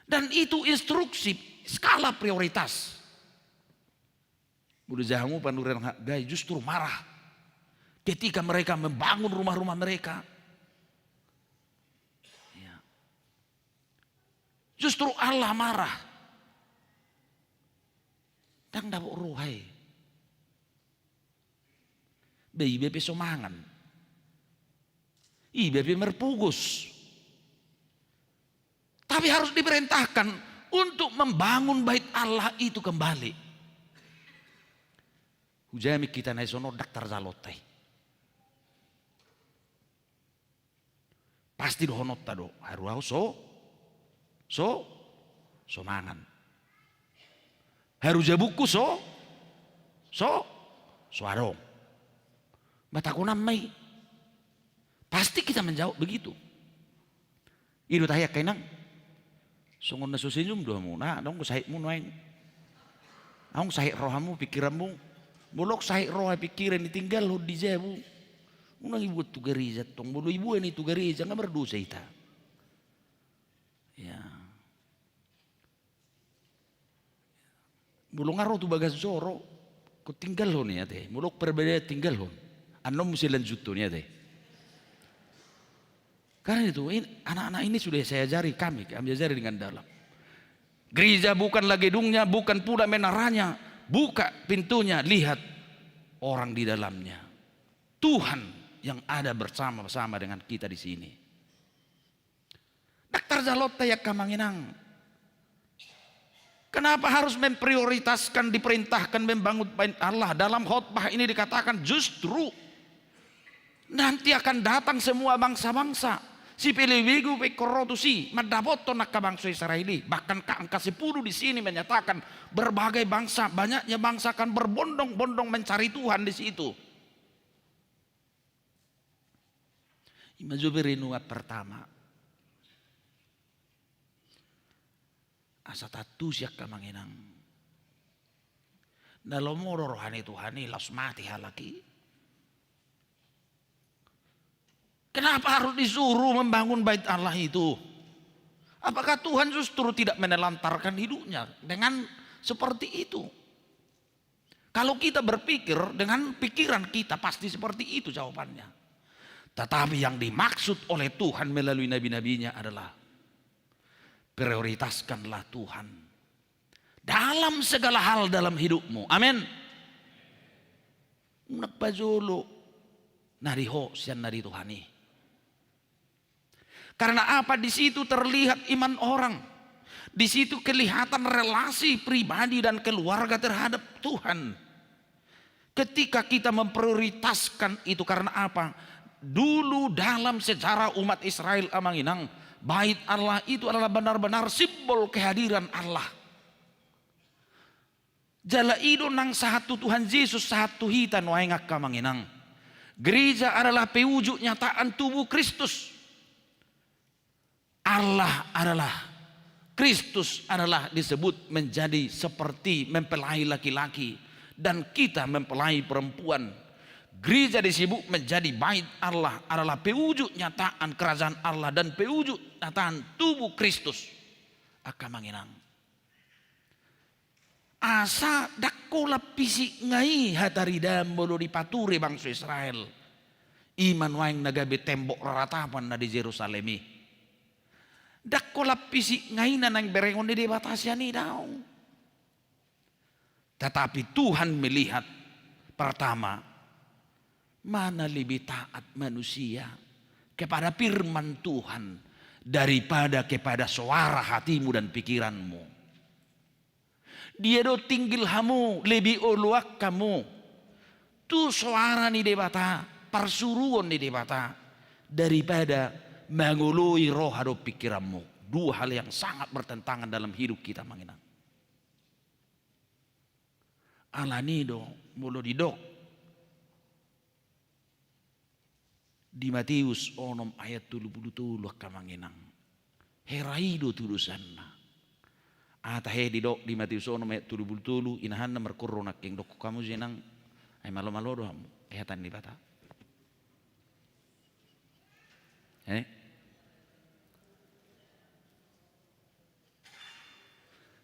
Dan itu instruksi skala prioritas. Molo jaha hamu panurirang Haggai justru marah ketika mereka membangun rumah-rumah mereka. Ya. Justru Allah marah. Ndang dapot roha i. Ba iba pe so mangan. Iba pe marpogos. Tapi harus diperintahkan untuk membangun bait Allah itu kembali. Hujamit hita na i songon on, ndang tarjalo hita i. Pasti dohononta do, haru ahu so, so, so mangan. Haru jabungku so, so, so adong. Ba tagonan ma i. Pasti kita menjawab begitu. I do tahe angka inang. Songon na so senyum do hamu, na adong do sahitmu nuaeng. Adong sahit rohamu, pikiranmu. Molo sahit roha pikiran i, tinggalhon di jabu. Unang ibuat tu gareja tong, molo ibuat i tu gareja nga mardosa hita. Ya. Molo nga ro tu bagas joro, ingkon tinggalhon i ate. Molo parbadaan tinggalhon. Annon muse lanjuthon i ate. Karena itu, in-, anak-anak ini sudah saya ajari, kami, kami ajari dengan dalam. Gereja bukanlah gedungnya, bukan pula menaranya. Buka pintunya, lihat orang di dalamnya. Tuhan yang ada bersama-sama dengan kita di sini. Ndang tarjalo hita i angka amang inang. Kenapa harus memprioritaskan, diperintahkan membangun bait Allah? Dalam khotbah ini dikatakan justru nanti akan datang semua bangsa-bangsa. Sipelebegu pe ingkon ro tusi, mandapothon angka bangso Israel i. Bahkan angka sepuluh di sini menyatakan berbagai bangsa, banyaknya bangsa akan berbondong-bondong mencari Tuhan di situ. I ma jo perenungan pertama. Asa taantusi angka amang inang. Na lomo do roha ni Tuhan i, laos mate halak i. Kenapa harus disuruh membangun bait Allah itu? Apakah Tuhan justru tidak menelantarkan hidupnya dengan seperti itu? Kalau kita berpikir dengan pikiran kita, pasti seperti itu jawabannya. Tetapi yang dimaksud oleh Tuhan melalui nabi-nabinya adalah prioritaskanlah Tuhan dalam segala hal dalam hidupmu. Amin. Unang pajolo na di ho sian na di Tuhan i. Karena apa? Di situ terlihat iman orang. Di situ kelihatan relasi pribadi dan keluarga terhadap Tuhan. Ketika kita memprioritaskan itu, karena apa? Dulu dalam sejarah umat Israel, Amang Inang, Bait Allah itu adalah benar-benar simbol kehadiran Allah. Jala i do nang sahat tu Tuhan Jesus, sahat tu hita nuaeng, angka Amang Inang. Gereja adalah pewujud nyataan tubuh Kristus. Allah adalah, Kristus adalah disebut menjadi seperti mempelai laki-laki, dan kita mempelai perempuan. Gereja disebut menjadi bait Allah, adalah pewujud nyataan kerajaan Allah dan pewujud nyataan tubuh Kristus. Angka Amang Inang. Asa ndang holan fisik nga i hataridaan molo dipature bangso Israel. I ma nuaeng na gabe tembok raratapan na di Jerusalem i. Ndang holan fisik nga i na naeng berengon ni Debata sian i, daong. Tetapi Tuhan melihat, pertama, mana lebih taat manusia kepada firman Tuhan daripada kepada soara hatimu dan pikiranmu. Dia do tinggil hamu, lebih oloan hamu tu soara ni Debata, parsuruon ni Debata, daripada mangoloi roha dohot pikiranmu. Dua hal yang sangat bertentangan dalam hidup kita, Amang Inang. Alani do, molo didok di Matius onom ayat tolu pulu tolu, angka Amang Inang. Hera i do tudosanna. Ata he didok di Matius onom ayat tolu pulu tolu, inahanna markorro nangkin, dokkon hamu je, Inang. Ai malo-malo do hamu. Hata ni Debata. Eh?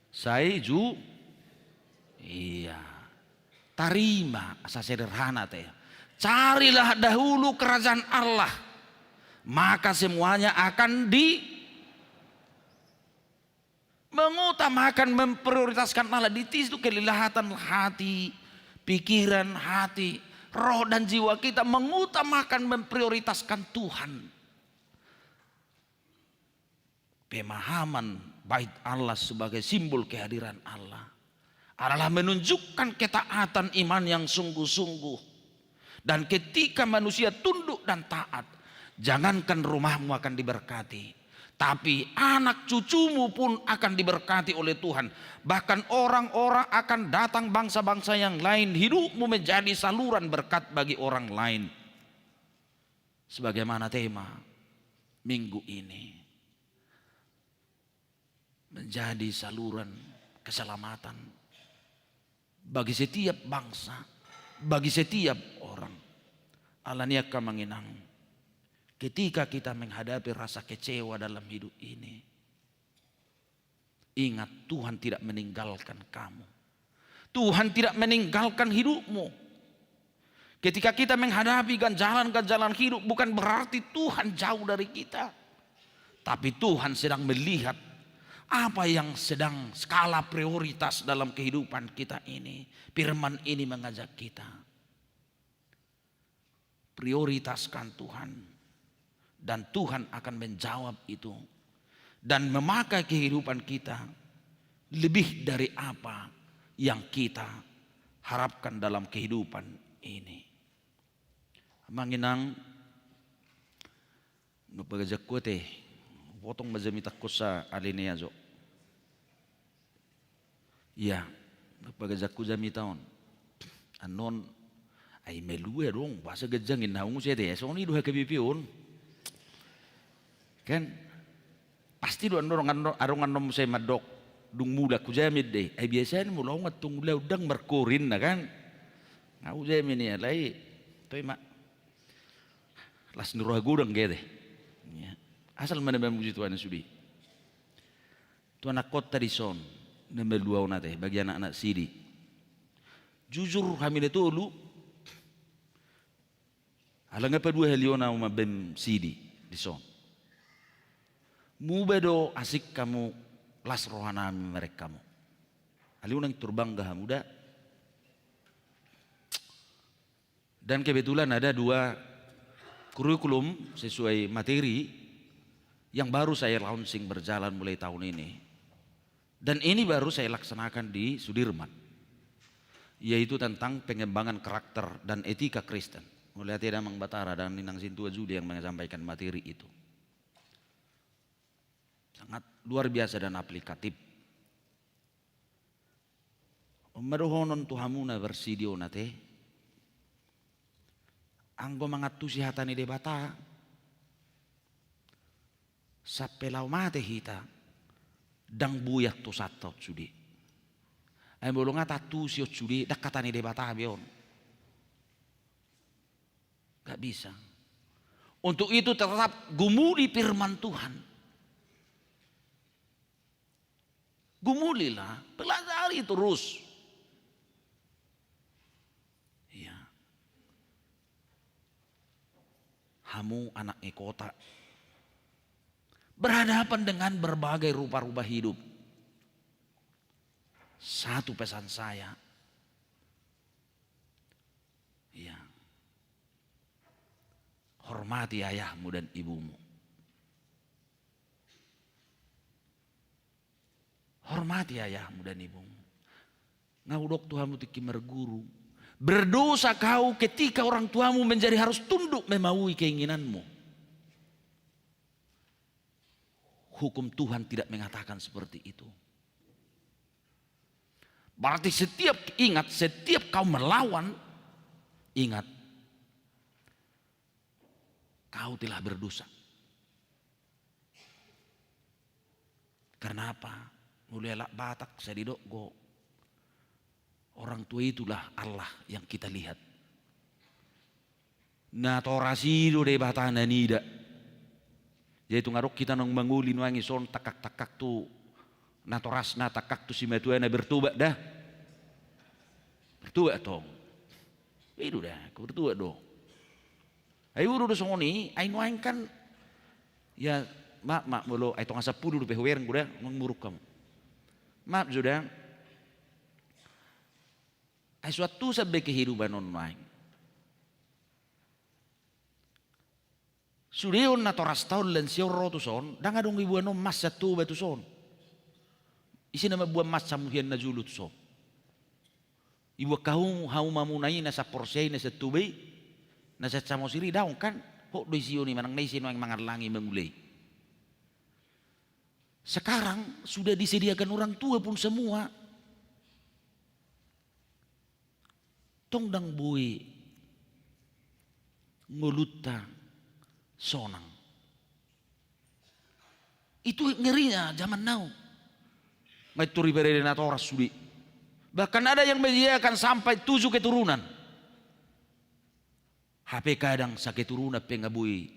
Sai ju, iya. Tarima, asa sederhana te. Carilah dahulu kerajaan Allah, maka semuanya akan di, mengutamakan, memprioritaskan Allah, di situ kelelahatan hati, pikiran, hati, roh dan jiwa kita mengutamakan, memprioritaskan Tuhan. Pemahaman bait Allah sebagai simbol kehadiran Allah adalah menunjukkan ketaatan iman yang sungguh-sungguh. Dan ketika manusia tunduk dan taat, jangankan rumahmu akan diberkati, tapi anak cucumu pun akan diberkati oleh Tuhan. Bahkan orang-orang akan datang, bangsa-bangsa yang lain, hidupmu menjadi saluran berkat bagi orang lain. Sebagaimana tema minggu ini, menjadi saluran keselamatan bagi setiap bangsa, bagi setiap orang. Alani i, angka Amang Inang, ketika kita menghadapi rasa kecewa dalam hidup ini, ingat, Tuhan tidak meninggalkan kamu. Tuhan tidak meninggalkan hidupmu. Ketika kita menghadapi ganjalan-ganjalan hidup, bukan berarti Tuhan jauh dari kita. Tapi Tuhan sedang melihat apa yang sedang skala prioritas dalam kehidupan kita ini. Firman ini mengajak kita. Prioritaskan Tuhan, dan Tuhan akan menjawab itu dan memakai kehidupan kita lebih dari apa yang kita harapkan dalam kehidupan ini. Amang Inang, na pagajakku ate, potong ma jamita hosa ale ni ajo. Ia, na pagajakku jamita on. Annon, ai malua dong, boasa ganjang inna, ungu sete, songon i do H K B P on. Kan, pasti do annon, annon, adong annon muse mandok, dung mulak hujamit dei. Ai biasana molo ahu antong laho, ndang markorinna kan. Ahu jamit ni alai, toe ma. Las ni roha godang gede. Ia. Asal mana mamuji Tuhan sude. Tu anakkonta dison, na malua on ate, bagi anak-anak sidi. Jujur hami na tolu, ala nga paduahalion ahu mambaen sidi dison. Muba do asing hamu, las rohanami mamereng hamu. Alai unang turbangga hamu da. Dan kebetulan ada dua kurikulum sesuai materi yang baru saya launching berjalan mulai tahun ini. Dan ini baru saya laksanakan di Sudirman, yaitu tentang pengembangan karakter dan etika Kristen. Mauliate damang Batara dan ninang sintua Juli yang menyampaikan materi itu. Sangat luar biasa dan aplikatif. On ma dohonon tu hamu na marsidio on ate. Anggo mangantusi hata ni Debata, sampe laho mate hita, ndang boi antosanta on sude. Ai molo nga taantusi on sude, ndang hata ni Debata be on. Nggak bisa. Untuk itu tetap gumuli firman Tuhan. Gumulilah, pelajari terus. Iya. Hamu anak ni kota, berhadapan dengan berbagai rupa-rupa hidup. Satu pesan saya. Iya. Hormati ayahmu dan ibumu. Hormati ayahmu dan ibumu. Nga hudok tu hamu tingki marguru. Berdosa kau ketika orang tuamu menjadi harus tunduk memaui keinginanmu. Hukum Tuhan tidak mengatakan seperti itu. Berarti setiap, ingat, setiap kau melawan, ingat, kau telah berdosa. Karena apa? Molo halak Batak sai didok do, orang tua itulah Allah yang kita lihat. Natoras i do Debata na nida. Jadi tung adong hita naung mangoli nuaeng i son, tangkak-tangkak tu natorasna, tangkak tu simatuana, bertobat da. Bertobat tong. I do da, bertobat do. Ai uru do songon i, ai nuaeng kan, ya, maaf, maaf, molo, ai tonga sampulu dope hubereng do da, nuaeng muruk hamu. Maaf jo da. Ai so antusan be kehidupan on nuaeng. Sude on natorasta on, lansia on ro tuson, ndang adong iboan on masa Toba tuson. Ise na mamboan masa hamu hian na jolo tuson? Iboan hamu, hamu mamuna i, na saporsea i, na saToba i, na saSamosir i, daong kan? Hot do isi on i, manang na ise nuaeng mangallangi, mangula i. Sekarang sudah disediakan orang tua pun semua. Tong ndang boi ngolunta sonang. Itu ngerinya zaman now. Nga i tor diparade natoras sude. Bahkan ada yang menyediakan sampai tujuh keturunan. Hape kadang saketurunan pe nga boi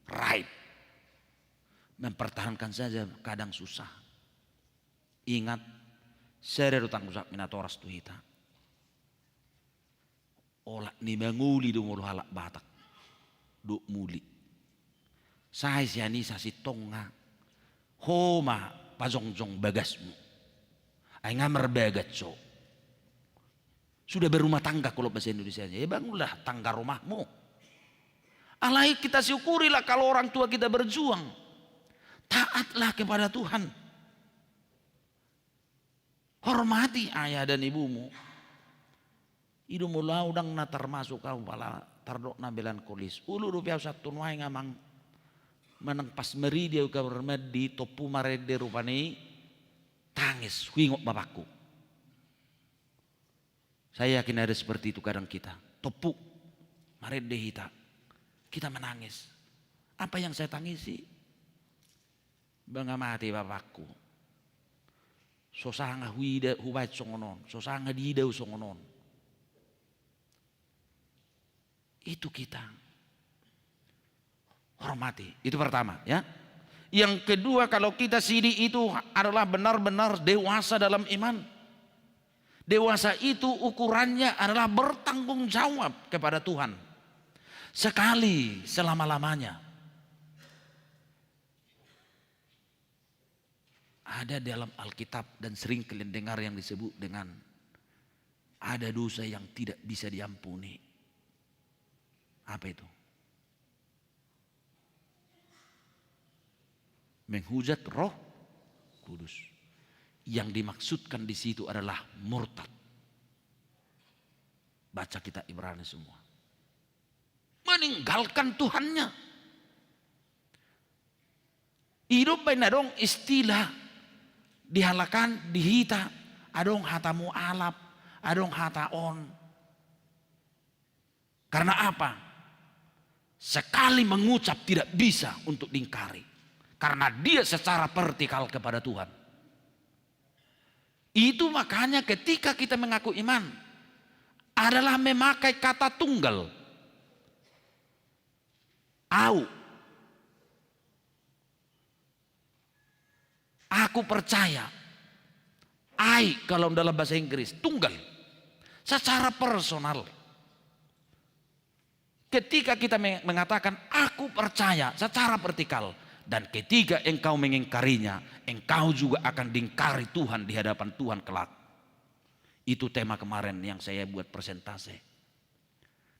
rap. Mempertahankan saja kadang susah. Ingat, sada do tanggung jawab ni natoras tu hita. Olat ni mangoli do molo halak Batak dohot muli. Sai sian i sasintongna, ho ma pajongjong bagasmu. Ai nga marbagas ho. Sudah berumah tangga kalau bahasa Indonesianya, ya, bangunlah tangga rumahmu. Alai kita syukurilah kalau orang tua kita berjuang. Taatlah kepada Tuhan. Hormati ayah dan ibumu. I do molo au ndang na termasuk au pala tardok na melankolis. Olo dope au sahat tu nuaeng, amang, manang pas maridi au kamar mandi, tompu marende rupani, tangis, huingot bapakku. Saya yakin ada seperti itu kadang kita. Tompu marende hita, kita menangis. Apa yang saya tangisi? Ba nga mate bapakku. So sanga huida, hubaen songon on, so sanga diida au songon on. Itu kita hormati. Itu pertama, ya. Yang kedua, kalau kita sidi itu adalah benar-benar dewasa dalam iman. Dewasa itu ukurannya adalah bertanggung jawab kepada Tuhan sekali selama-lamanya. Ada dalam Alkitab dan sering kalian dengar yang disebut dengan ada dosa yang tidak bisa diampuni. Apa itu? Menghujat Roh Kudus. Yang dimaksudkan di situ adalah murtad. Baca kitab Ibrani semua. meninggalkan Tuhannya. I do umbaen adong istilah di halak an, di hita, adong hata mualaf, adong hata on. Karena apa? Sekali mengucap tidak bisa untuk diingkari. Karena dia secara vertikal kepada Tuhan. Itu makanya ketika kita mengaku iman adalah memakai kata tunggal. Au. Aku percaya. I kalau dalam bahasa Inggris, tunggal. Secara personal. Ketika kita me-, mengatakan, "Aku percaya," secara vertikal, dan ketika engkau mengingkarinya, engkau juga akan diingkari Tuhan di hadapan Tuhan kelak. Itu tema kemarin yang saya buat persentase.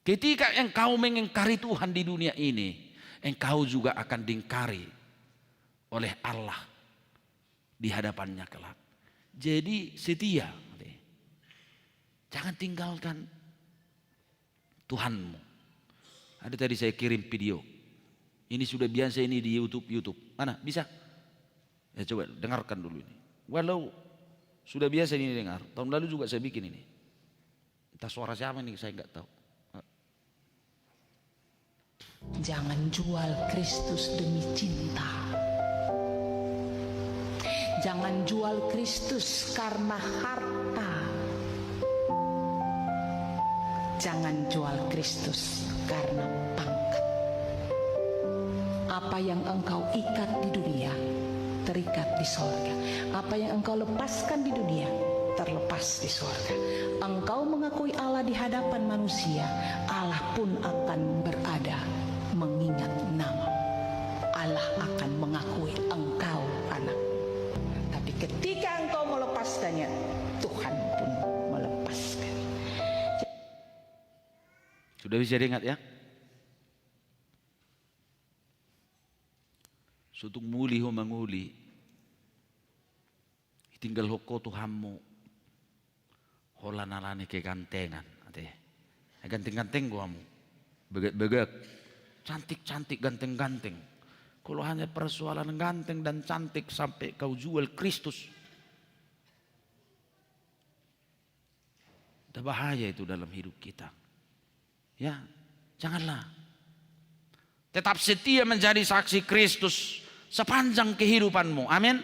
Ketika engkau mengingkari Tuhan di dunia ini, engkau juga akan diingkari oleh Allah di hadapan-Nya kelak. Jadi setia. Jangan tinggalkan Tuhanmu. Ada tadi saya kirim video. Ini sudah biasa ini di YouTube, YouTube. Mana? Bisa? Ya, coba dengarkan dulu ini. Walau sudah biasa ini dengar, tahun lalu juga saya bikin ini. Entah suara siapa ini, saya nggak tahu. Jangan jual Kristus demi cinta. Jangan jual Kristus karena harta. Jangan jual Kristus karena pangkat. Apa yang engkau ikat di dunia, terikat di sorga. Apa yang engkau lepaskan di dunia, terlepas di sorga. Engkau mengakui Allah di hadapan manusia, Allah pun akan berada mengingat nama. Allah akan mengakui engkau anak. Tapi ketika engkau melepaskannya, Tuhan pun melepaskan. Sudah bisa diingat ya? Sotung muli ho mangoli, itinggalhon ho Tuhanmu, holan alani kegantengan, ate. Ganteng-ganteng do hamu, bagak-bagak, cantik-cantik, ganteng-ganteng. Kalau hanya persoalan ganteng dan cantik sampai kau jual Kristus, ada bahaya itu dalam hidup kita. Ya, janganlah. Tetap setia menjadi saksi Kristus sepanjang kehidupanmu. Amin.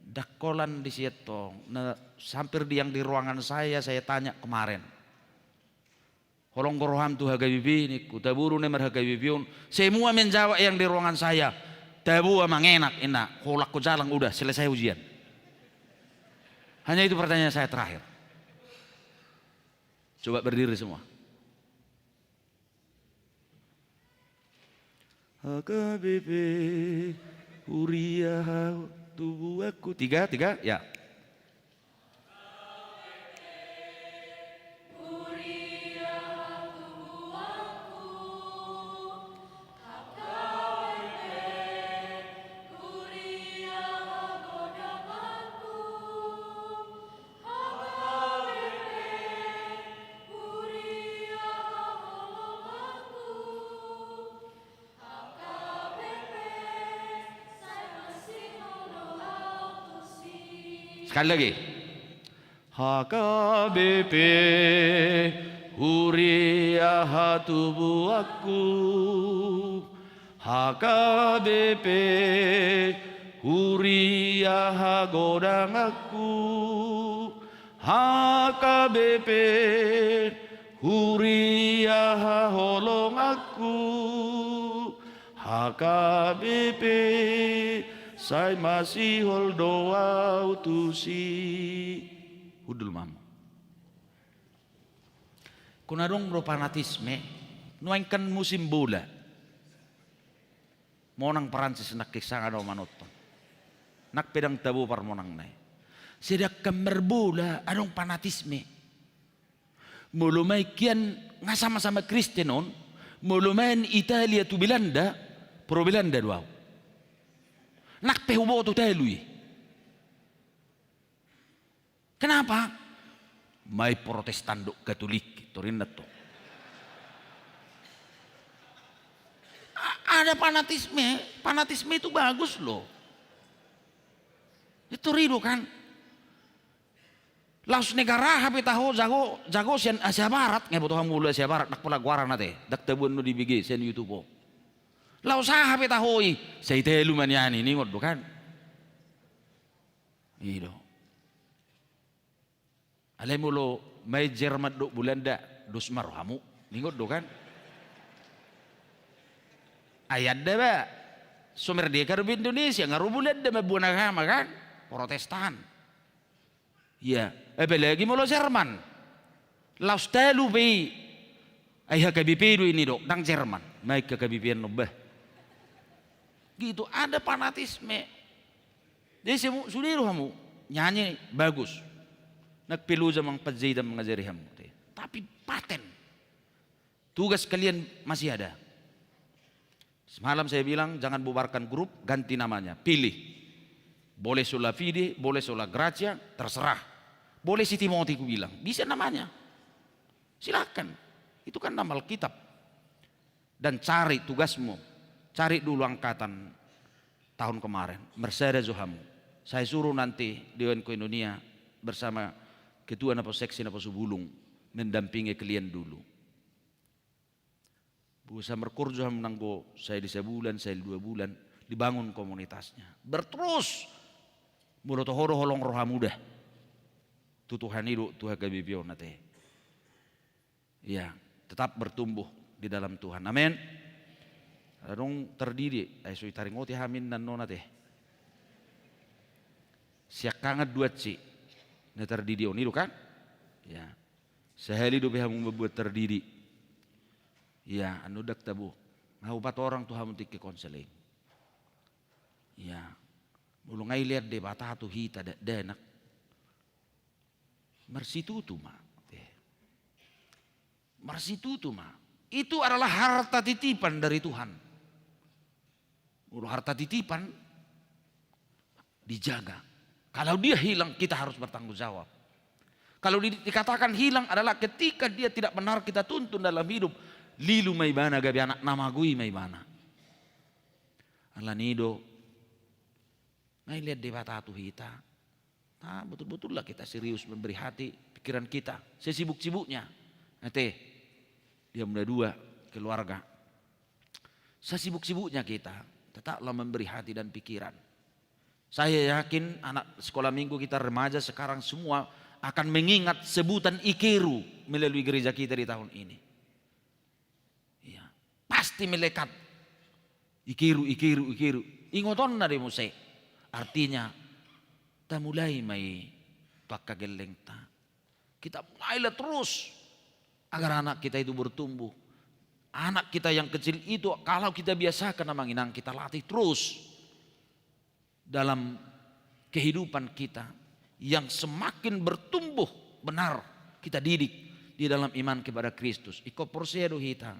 Ndang holan disi tong. Nah, hampir di, yang di ruangan saya, saya tanya kemarin. Holong do roham tu H K B P, ningku, tabo do na i mar H K B P on. Semua menjawab yang di ruangan saya, tabo, amang, enak, enak. Holan ho jalang, udah, selesai ujian. Hanya itu pertanyaan saya terakhir. Coba berdiri semua. H K B P, huria hatubuanku. Tiga, tiga, ya. Sekali lagi. H K B P, huria hatubuanku. H K B P, huria hagodanganku. H K B P, huria haholonganku. H K B P, sai masihol do au tusi. Hundul ma hamu. Anggo na adong do fanatisme, nuaeng kan musim bola. Monang Perancis nangkin sanga do manonton. Nang pe ndang tabo parmonangna i. Sedangkan marbola adong fanatisme. Molo main kian nga sama-sama Kristen on, molo main Italia tu Belanda, pro Belanda do au. Nang pe huboto talu i. Kenapa? Main Protestan dohot Katolik, torinna to. Ada fanatisme, fanatisme itu bagus loh. Itu ridho kan? Laos negara aha pe taho, jago, jago sian Asia Barat, ngai boto hamu olo Asia Barat, ndang pola goarna te, ndang taboan do dibege sian YouTube on. Laos aha pe taho i, sai telu ma nian i, ningon do kan? I do. Alai molo main Jerman dohot Bulanda, dos ma rohamu, ningon do kan? Ai anda ba, so merdeka dope Indonesia, nga ro Bulanda mamboan agama kan? Protestan. Ia, apalagi molo Jerman. Laos talu pe i, ai H K B P do i nidok, ndang Jerman. Main H K B P an on bah. Gitu, ada fanatisme. Jadi semu-, sude do hamu, nyanyi bagus. Nang pe loja manang Panjaitan mangajari hamu. Tapi paten. Tugas kalian masih ada. Semalam saya bilang, jangan bubarkan grup, ganti namanya. Pilih. Boleh Sola Fide, boleh Sola Gratia, terserah. Boleh si Timothy, kubilang. Bisa namanya. Silakan. Itu kan nama Alkitab. Dan cari tugasmu. Cari dulu angkatan tahun kemarin. Marsada jo hamu. Saya suruh nanti Dewan Koinonia bersama Ketua Naposeksi Naposubulung mendampingi kalian dulu. Bisa markorjo hamu nanggo sahali sabulan, sahali dua bulan, dibangun komunitasnya. Berterus, molo toho do holong rohamu da. Tu Tuhan i do, tu H K B P on ate. Iya, tetap bertumbuh di dalam Tuhan. Amin. Adong tardidi, ai so ditaringoti hami ninna on ate. Siangkangan do ansi na tardidi on, i do kan? Iya. Sahali dope hamu mambuat tardidi. Iya, anu ndang tabo. Nga hupatorang orang tu hamu tingki konseling. Iya. Molo nga dilean Debata tu hita dakdanak. Marsitutu ma. Eh. Marsitutu ma. Itu adalah harta titipan dari Tuhan. Molo harta titipan, dijaga. Kalau dia hilang, kita harus bertanggung jawab. Kalau di-, dikatakan hilang adalah ketika dia tidak benar kita tuntun dalam hidup, lilu ma ibana, gabe anak na magoi ma ibana. Alani i do, nga dilean Debata tu hita. Nah, betul-betullah kita serius memberi hati, pikiran kita, sesibuk-sibuknya. Ate, dia muda dua, keluarga. Sesibuk-sibuknya kita, tetaplah memberi hati dan pikiran. Saya yakin anak sekolah minggu kita, remaja sekarang semua akan mengingat sebutan Ikeru melalui gereja kita di tahun ini. Iya. Pasti melekat. Ikeru, Ikeru, Ikeru. Ingotonna do i muse. Artinya, tamulai ma i tu angka gellengta. Kita mulailah terus. Agar anak kita itu bertumbuh. Anak kita yang kecil itu, kalau kita biasakan, amang inang, kita latih terus dalam kehidupan kita, yang semakin bertumbuh benar kita didik di dalam iman kepada Kristus. Ingkon porsea do hita,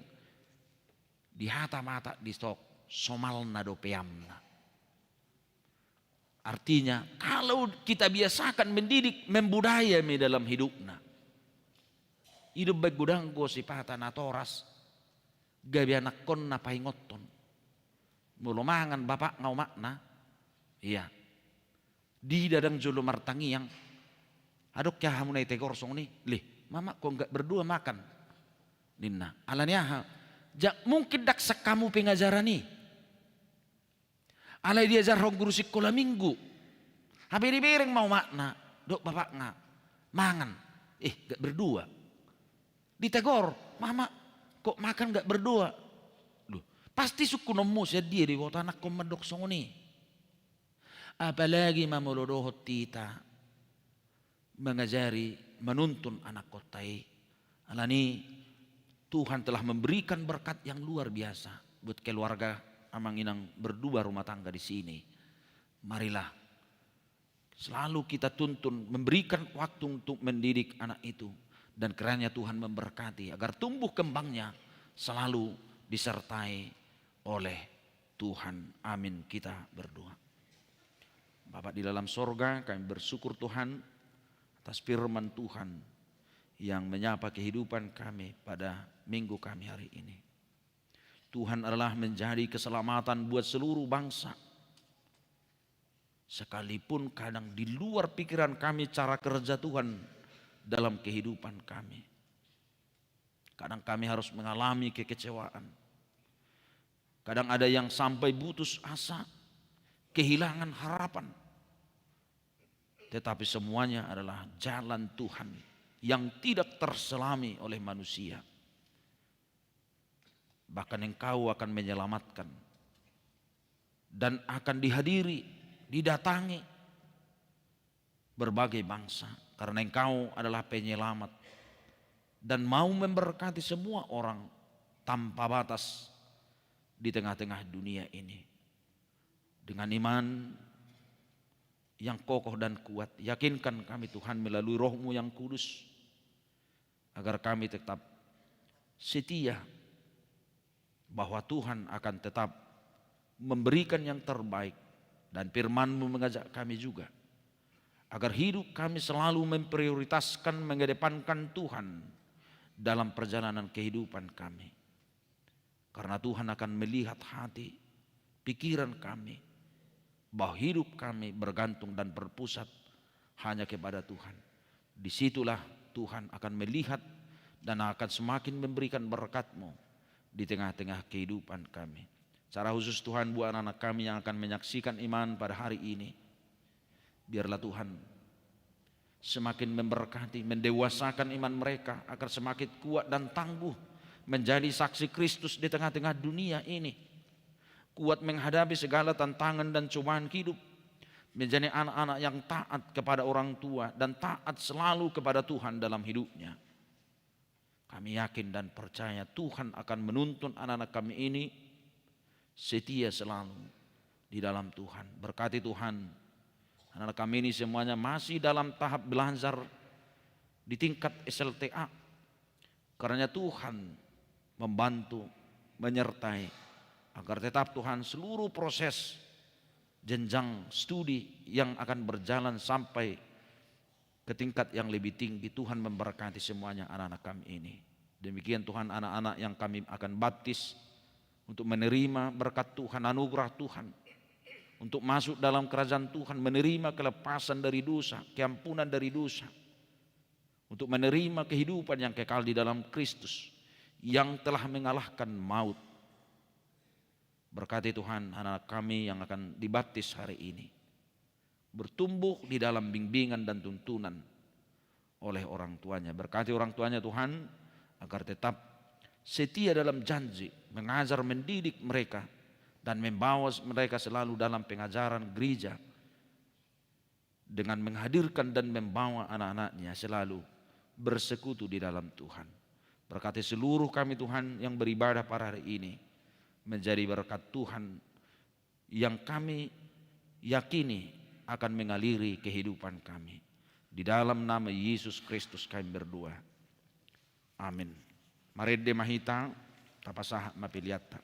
di hata mata disok, somalna do peamna. Artinya, kalau kita biasakan mendidik, membudaya ma i dalam hidupna. I do umbahen godang do sipata natoras, gabe anakkonna paingothon. Molo mangan bapakna, omakna, iya. Di dadang jolo martangiang, adong hea hamu na ditegor songon i, "Leh, mama kok nggak berdua makan?" ninna. Alani aha? Ja, mungkin ndang sian hamu pengajaran i. Alai diajarhon guru sikola minggu. Hape dibereng ma omakna dohot bapakna mangan. Eh, nggak berdua. Ditegor, "Mama, kok makan nggak berdua?" Loh, pasti sungkunonmu, "Sian dia diboto anakkon mandok songon i?" Apalagi ma molo dohot hita mangajari, manuntun anakkonta i. Alani i, Tuhan telah memberikan berkat yang luar biasa buat keluarga, amang inang berdua rumah tangga di sini. Marilah selalu kita tuntun, memberikan waktu untuk mendidik anak itu. Dan kiranya Tuhan memberkati agar tumbuh kembangnya selalu disertai oleh Tuhan. Amin. Kita berdoa. Bapa di dalam sorga, kami bersyukur, Tuhan, atas firman Tuhan yang menyapa kehidupan kami pada minggu kami hari ini. Tuhan adalah menjadi keselamatan buat seluruh bangsa. Sekalipun kadang di luar pikiran kami cara kerja Tuhan dalam kehidupan kami. Kadang kami harus mengalami kekecewaan. Kadang ada yang sampai putus asa, kehilangan harapan. Tetapi semuanya adalah jalan Tuhan yang tidak terselami oleh manusia. Bahkan Engkau akan menyelamatkan dan akan dihadiri, didatangi berbagai bangsa, karena Engkau adalah penyelamat dan mau memberkati semua orang tanpa batas di tengah-tengah dunia ini. Dengan iman yang kokoh dan kuat, yakinkan kami, Tuhan, melalui Roh-Mu yang kudus, agar kami tetap setia bahwa Tuhan akan tetap memberikan yang terbaik, dan firman-Mu mengajak kami juga agar hidup kami selalu memprioritaskan, mengedepankan Tuhan dalam perjalanan kehidupan kami. Karena Tuhan akan melihat hati, pikiran kami, bahwa hidup kami bergantung dan berpusat hanya kepada Tuhan. Disitulah Tuhan akan melihat dan akan semakin memberikan berkat-Mu di tengah-tengah kehidupan kami. Secara khusus, Tuhan, buat anak-anak kami yang akan menyaksikan iman pada hari ini, biarlah Tuhan semakin memberkati, mendewasakan iman mereka agar semakin kuat dan tangguh menjadi saksi Kristus di tengah-tengah dunia ini. Kuat menghadapi segala tantangan dan cobaan hidup, menjadi anak-anak yang taat kepada orang tua dan taat selalu kepada Tuhan dalam hidupnya. Kami yakin dan percaya Tuhan akan menuntun anak-anak kami ini setia selalu di dalam Tuhan. Berkati, Tuhan, anak-anak kami ini semuanya masih dalam tahap belajar di tingkat S L T A. Kiranya Tuhan membantu, menyertai, agar tetap, Tuhan, seluruh proses jenjang studi yang akan berjalan sampai ke tingkat yang lebih tinggi. Tuhan memberkati semuanya anak-anak kami ini. Demikian, Tuhan, anak-anak yang kami akan baptis, untuk menerima berkat Tuhan, anugerah Tuhan, untuk masuk dalam kerajaan Tuhan, menerima kelepasan dari dosa, keampunan dari dosa, untuk menerima kehidupan yang kekal di dalam Kristus yang telah mengalahkan maut. Berkati, Tuhan, anak-anak kami yang akan dibaptis hari ini, bertumbuh di dalam bimbingan dan tuntunan oleh orang tuanya. Berkati orang tuanya, Tuhan, agar tetap setia dalam janji, mengajar, mendidik mereka, dan membawa mereka selalu dalam pengajaran gereja, dengan menghadirkan dan membawa anak-anaknya selalu bersekutu di dalam Tuhan. Berkati seluruh kami, Tuhan, yang beribadah pada hari ini, menjadi berkat Tuhan yang kami yakini akan mengaliri kehidupan kami. Di dalam nama Yesus Kristus kami berdoa. Amin. Marende ma hita, tapasahat ma peleanta.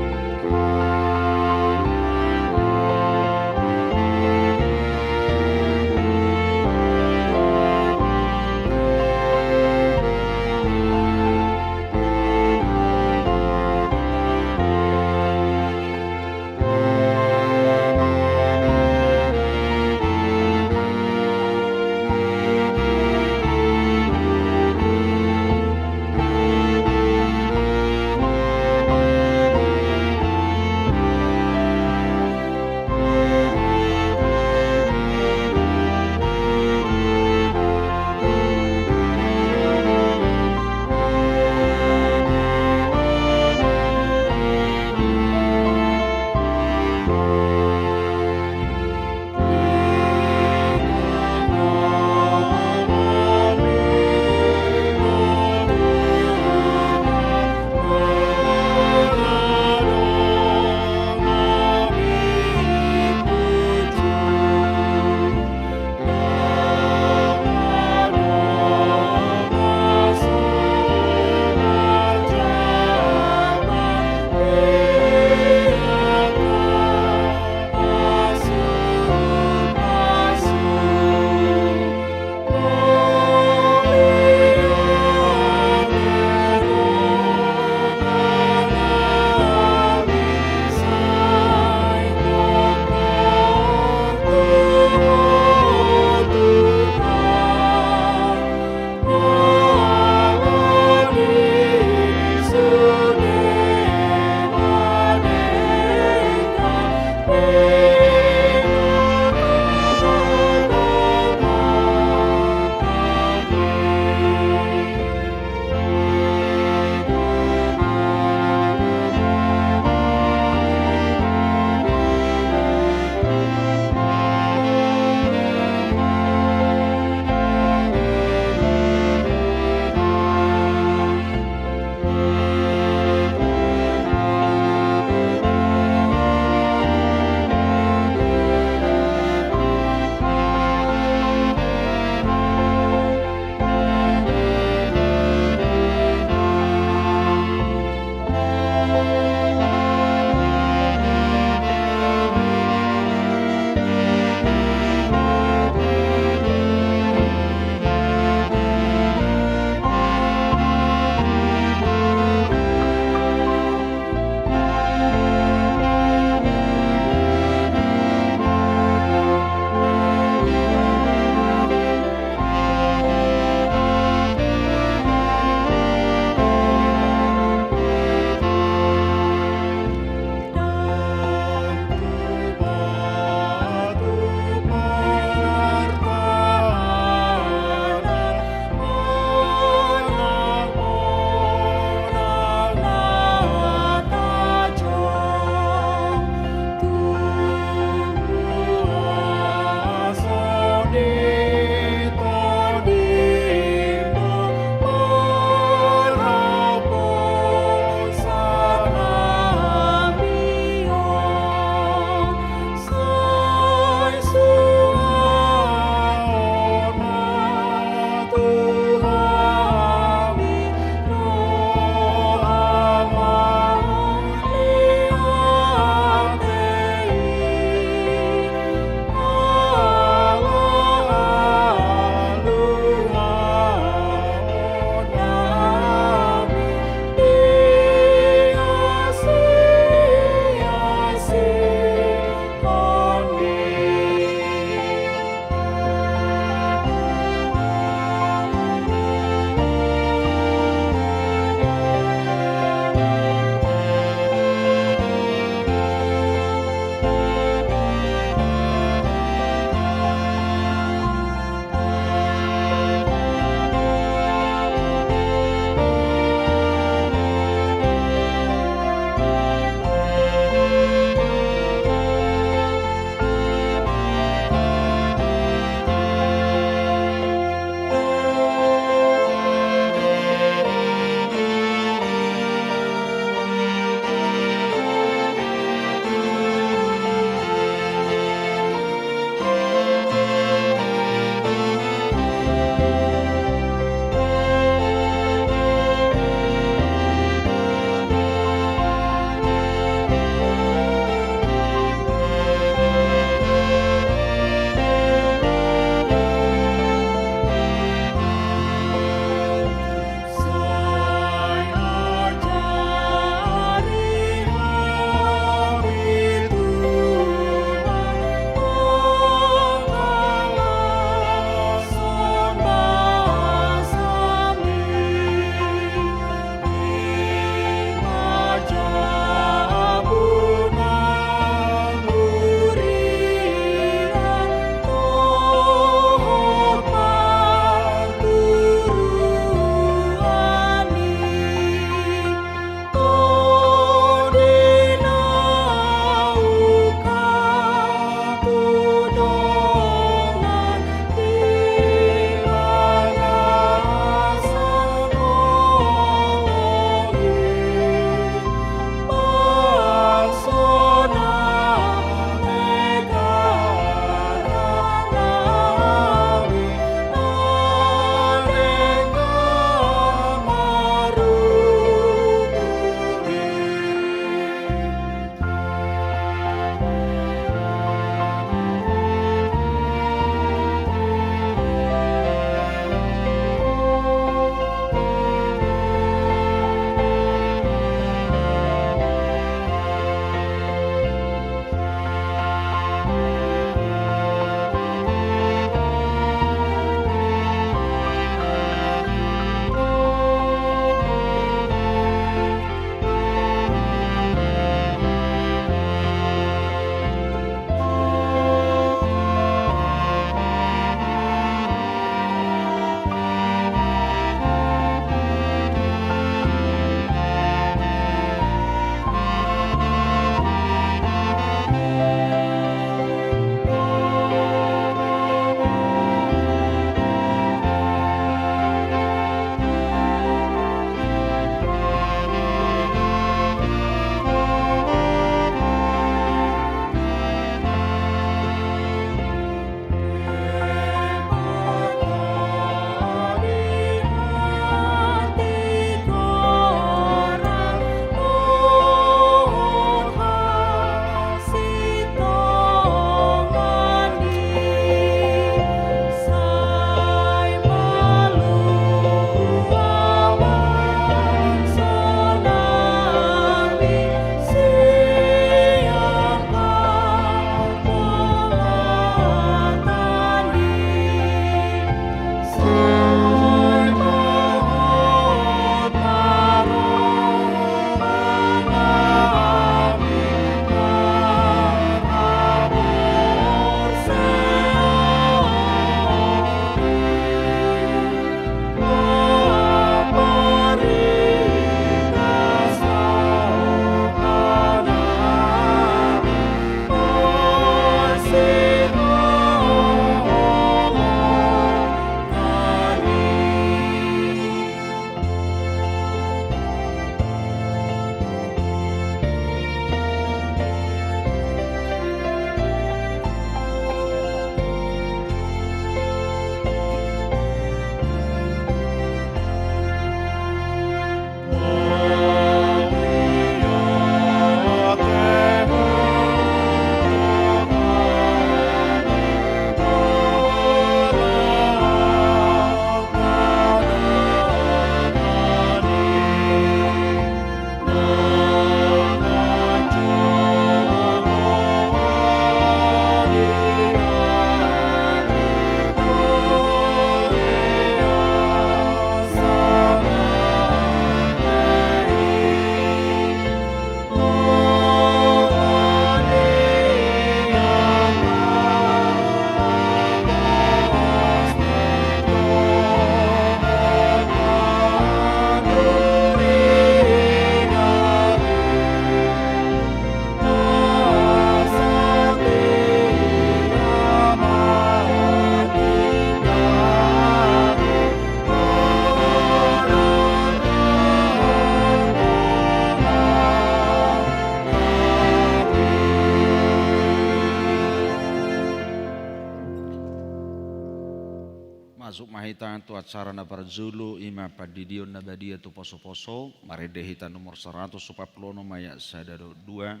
Hita tu acara na parjolo, i ma pandidion na badia tu poso-poso, marende hita nomor saratus opat pulu onom ayat sada dohot dua,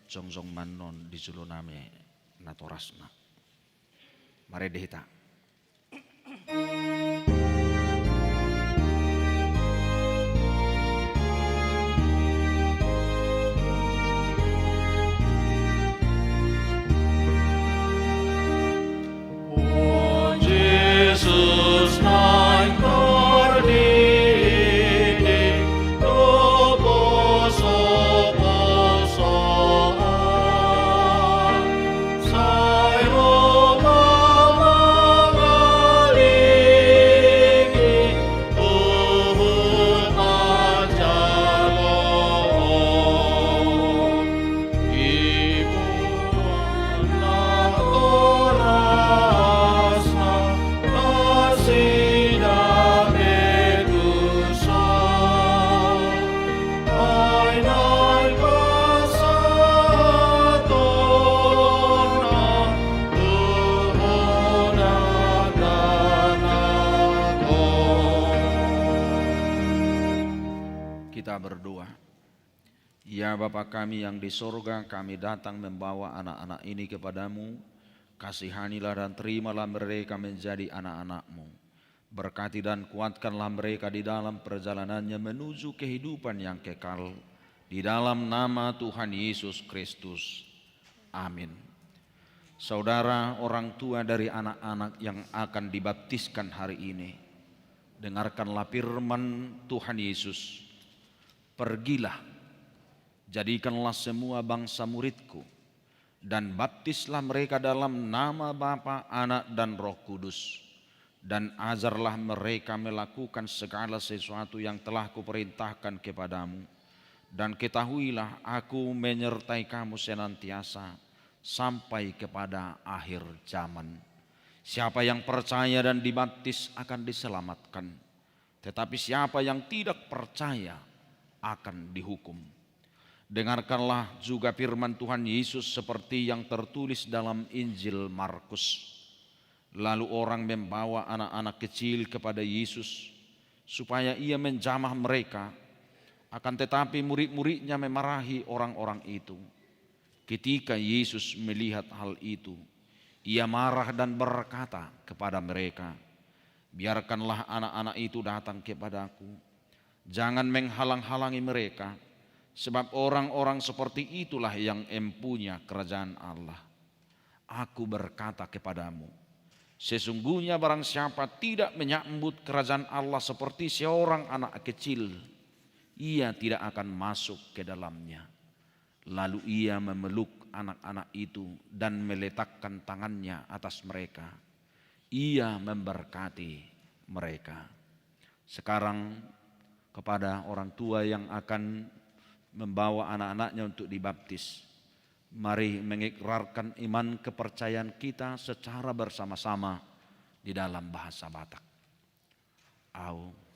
jongjong ma annon di jolo nami natorasna. Marende hita. Jesus naeng tardidik tu poso-poso on, sai ro ma mangalinggi huhut manjalo on. Dibuat natorasna nasida pe tuson, ai naeng pasahatonna tu hona dakdanak on. Kita berdoa. Ya Bapa kami yang di sorga, kami datang membawa anak-anak ini kepada-Mu. Kasihanilah dan terimalah mereka menjadi anak-anak-Mu. Berkati dan kuatkanlah mereka di dalam perjalanannya menuju kehidupan yang kekal. Di dalam nama Tuhan Yesus Kristus. Amin. Saudara orang tua dari anak-anak yang akan dibaptiskan hari ini, dengarkanlah firman Tuhan Yesus. Pergilah, jadikanlah semua bangsa muridku, dan baptislah mereka dalam nama Bapa, Anak, dan Roh Kudus, dan ajarlah mereka melakukan segala sesuatu yang telah kuperintahkan kepadamu. Dan ketahuilah, Aku menyertai kamu senantiasa sampai kepada akhir zaman. Siapa yang percaya dan dibaptis akan diselamatkan. Tetapi siapa yang tidak percaya akan dihukum. Dengarkanlah juga firman Tuhan Yesus seperti yang tertulis dalam Injil Markus. Lalu orang membawa anak-anak kecil kepada Yesus, supaya Ia menjamah mereka. Akan tetapi murid-muridnya memarahi orang-orang itu. Ketika Yesus melihat hal itu, Ia marah dan berkata kepada mereka, "Biarkanlah anak-anak itu datang kepada-Ku. Jangan menghalang-halangi mereka, sebab orang-orang seperti itulah yang empunya kerajaan Allah. Aku berkata kepadamu, sesungguhnya barang siapa tidak menyambut kerajaan Allah seperti seorang anak kecil, ia tidak akan masuk ke dalamnya." Lalu Ia memeluk anak-anak itu dan meletakkan tangan-Nya atas mereka. Ia memberkati mereka. Sekarang, kepada orang tua yang akan membawa anak-anaknya untuk dibaptis, mari mengikrarkan iman kepercayaan kita secara bersama-sama di dalam bahasa Batak. Au.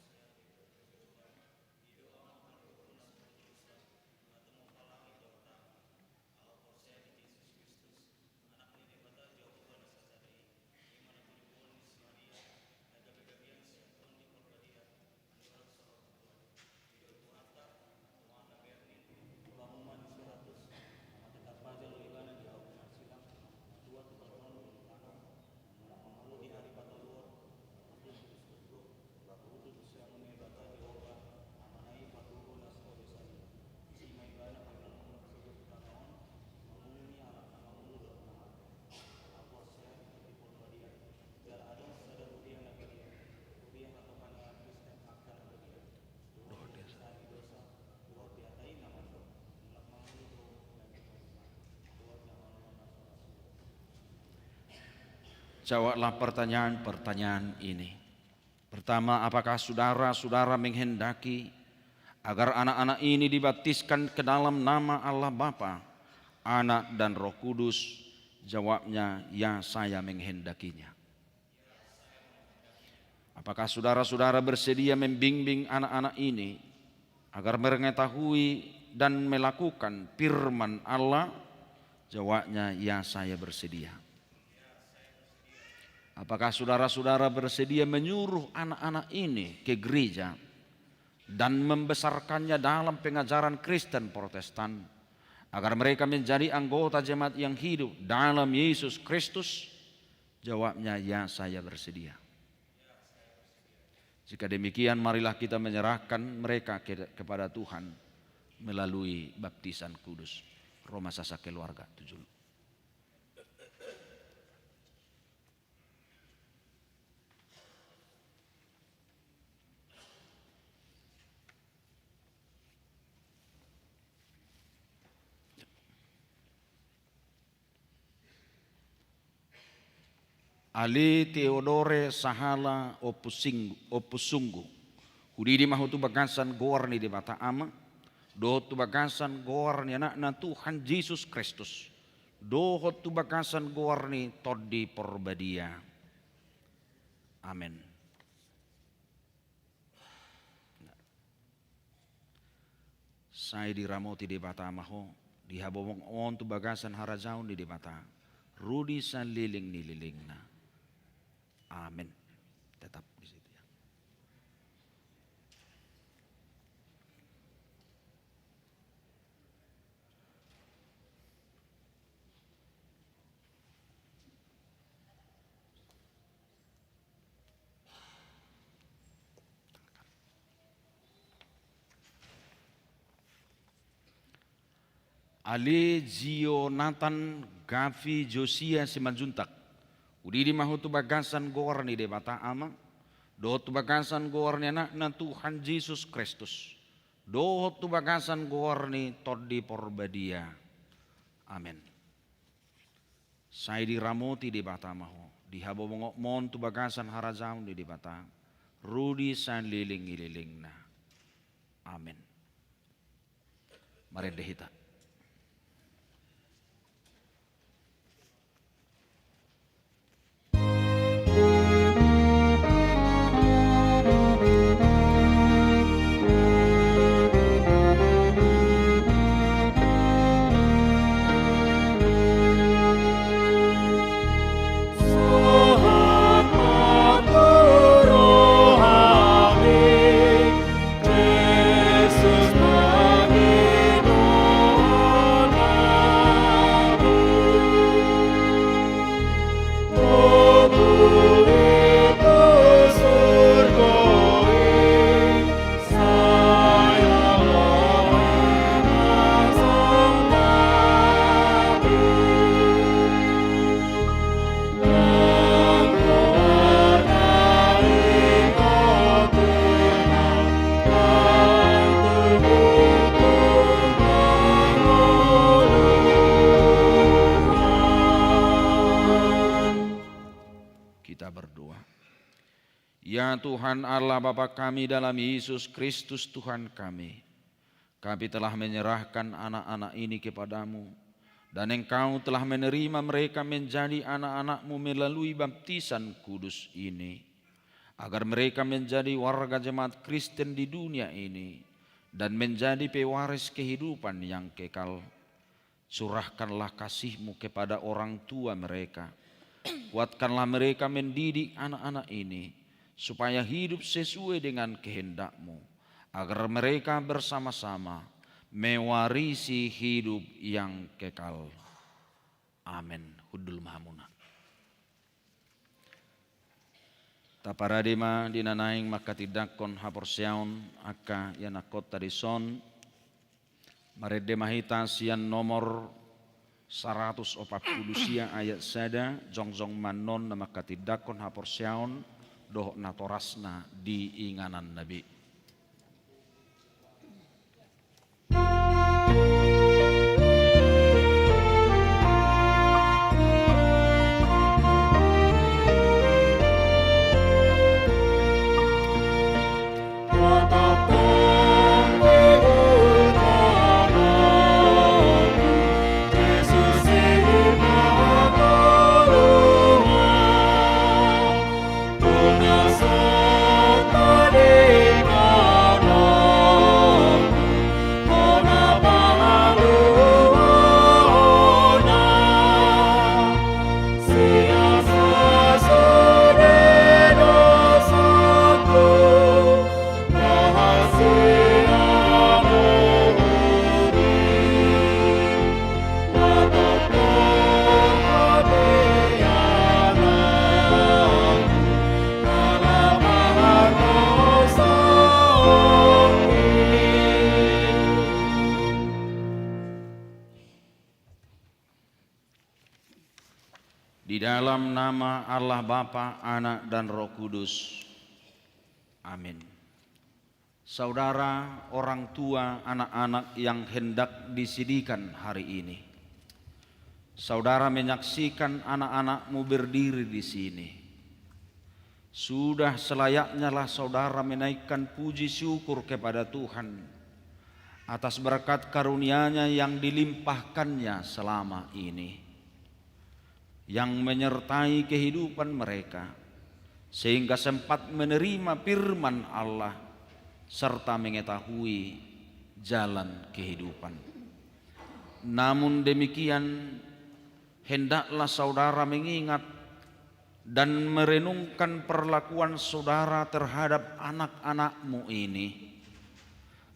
Jawablah pertanyaan-pertanyaan ini. Pertama, apakah saudara-saudara menghendaki agar anak-anak ini dibaptiskan ke dalam nama Allah Bapa, Anak, dan Roh Kudus? Jawabnya, ya, saya menghendakinya. Apakah saudara-saudara bersedia membimbing anak-anak ini agar mengetahui dan melakukan firman Allah? Jawabnya, ya, saya bersedia. Apakah saudara-saudara bersedia menyuruh anak-anak ini ke gereja dan membesarkannya dalam pengajaran Kristen Protestan, agar mereka menjadi anggota jemaat yang hidup dalam Yesus Kristus? Jawabnya, ya, saya bersedia. Jika demikian, marilah kita menyerahkan mereka ke-, kepada Tuhan melalui baptisan kudus. Ro ma sasakeluarga tu jolo. Ale Teodore Sahala Ompusing-, Ompussunggu, hudidi ma ho tu bagasan goar ni Debata Ama, dohot tu bagasan goar ni Anakna Tuhan Jesus Kristus, dohot tu bagasan goar ni Tondi Porbadia. Amen. Sai diramoti Debata ma ho, dihabobongon tu bagasan harajaon ni Debata, ro di saleleng ni lelengna. Amen. Tetap di situ, ya. Ale Jonathan Gavi Josia Simanjuntak, hudidi ma ho tu bagasan goar ni Debata Ama, dohot tu bagasan goar ni Anakna Tuhan Jesus Kristus, dohot tu bagasan goar ni Tondi Porbadia. Amen. Sai diramoti Debata ma ho, dihabobongon tu bagasan harajaon ni Debata, ro di saleleng ni lelengna. Amen. Marende hita. Kita berdoa. Ya Tuhan Allah Bapa kami dalam Yesus Kristus Tuhan kami, kami telah menyerahkan anak-anak ini kepada-Mu, dan Engkau telah menerima mereka menjadi anak-anak-Mu melalui baptisan kudus ini, agar mereka menjadi warga jemaat Kristen di dunia ini dan menjadi pewaris kehidupan yang kekal. Curahkanlah kasih-Mu kepada orang tua mereka. Kuatkanlah mereka mendidik anak-anak ini, supaya hidup sesuai dengan kehendak-Mu, agar mereka bersama-sama mewarisi hidup yang kekal. Amen. Hundul ma hamuna. Taparade ma di na naeng manghatindanghon haporseaon angka ianakhonta dison. Marende ma hita sian nomor saratus opat pulu sia ayat sada, jongjong ma annon na manghatindanghon haporseaon dohot natorasna di ingananna be. Dalam nama Allah Bapa, Anak, dan Roh Kudus. Amin. Saudara, orang tua, anak-anak yang hendak disidikan hari ini. Saudara menyaksikan anak-anakmu berdiri di sini. Sudah selayaknyalah saudara menaikkan puji syukur kepada Tuhan atas berkat karunia-Nya yang dilimpahkan-Nya selama ini, yang menyertai kehidupan mereka, sehingga sempat menerima firman Allah serta mengetahui jalan kehidupan. Namun demikian, hendaklah saudara mengingat dan merenungkan perlakuan saudara terhadap anak-anakmu ini.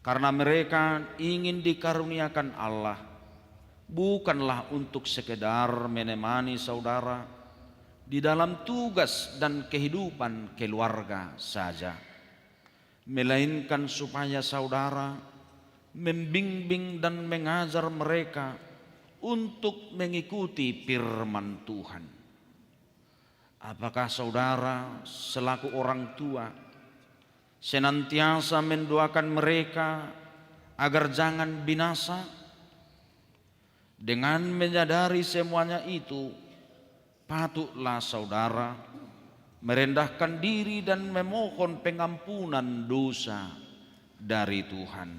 Karena mereka ingin dikaruniakan Allah, bukanlah untuk sekedar menemani saudara di dalam tugas dan kehidupan keluarga saja, melainkan supaya saudara membimbing dan mengajar mereka untuk mengikuti firman Tuhan. Apakah saudara selaku orang tua senantiasa mendoakan mereka agar jangan binasa? Dengan menyadari semuanya itu, patutlah saudara merendahkan diri dan memohon pengampunan dosa dari Tuhan.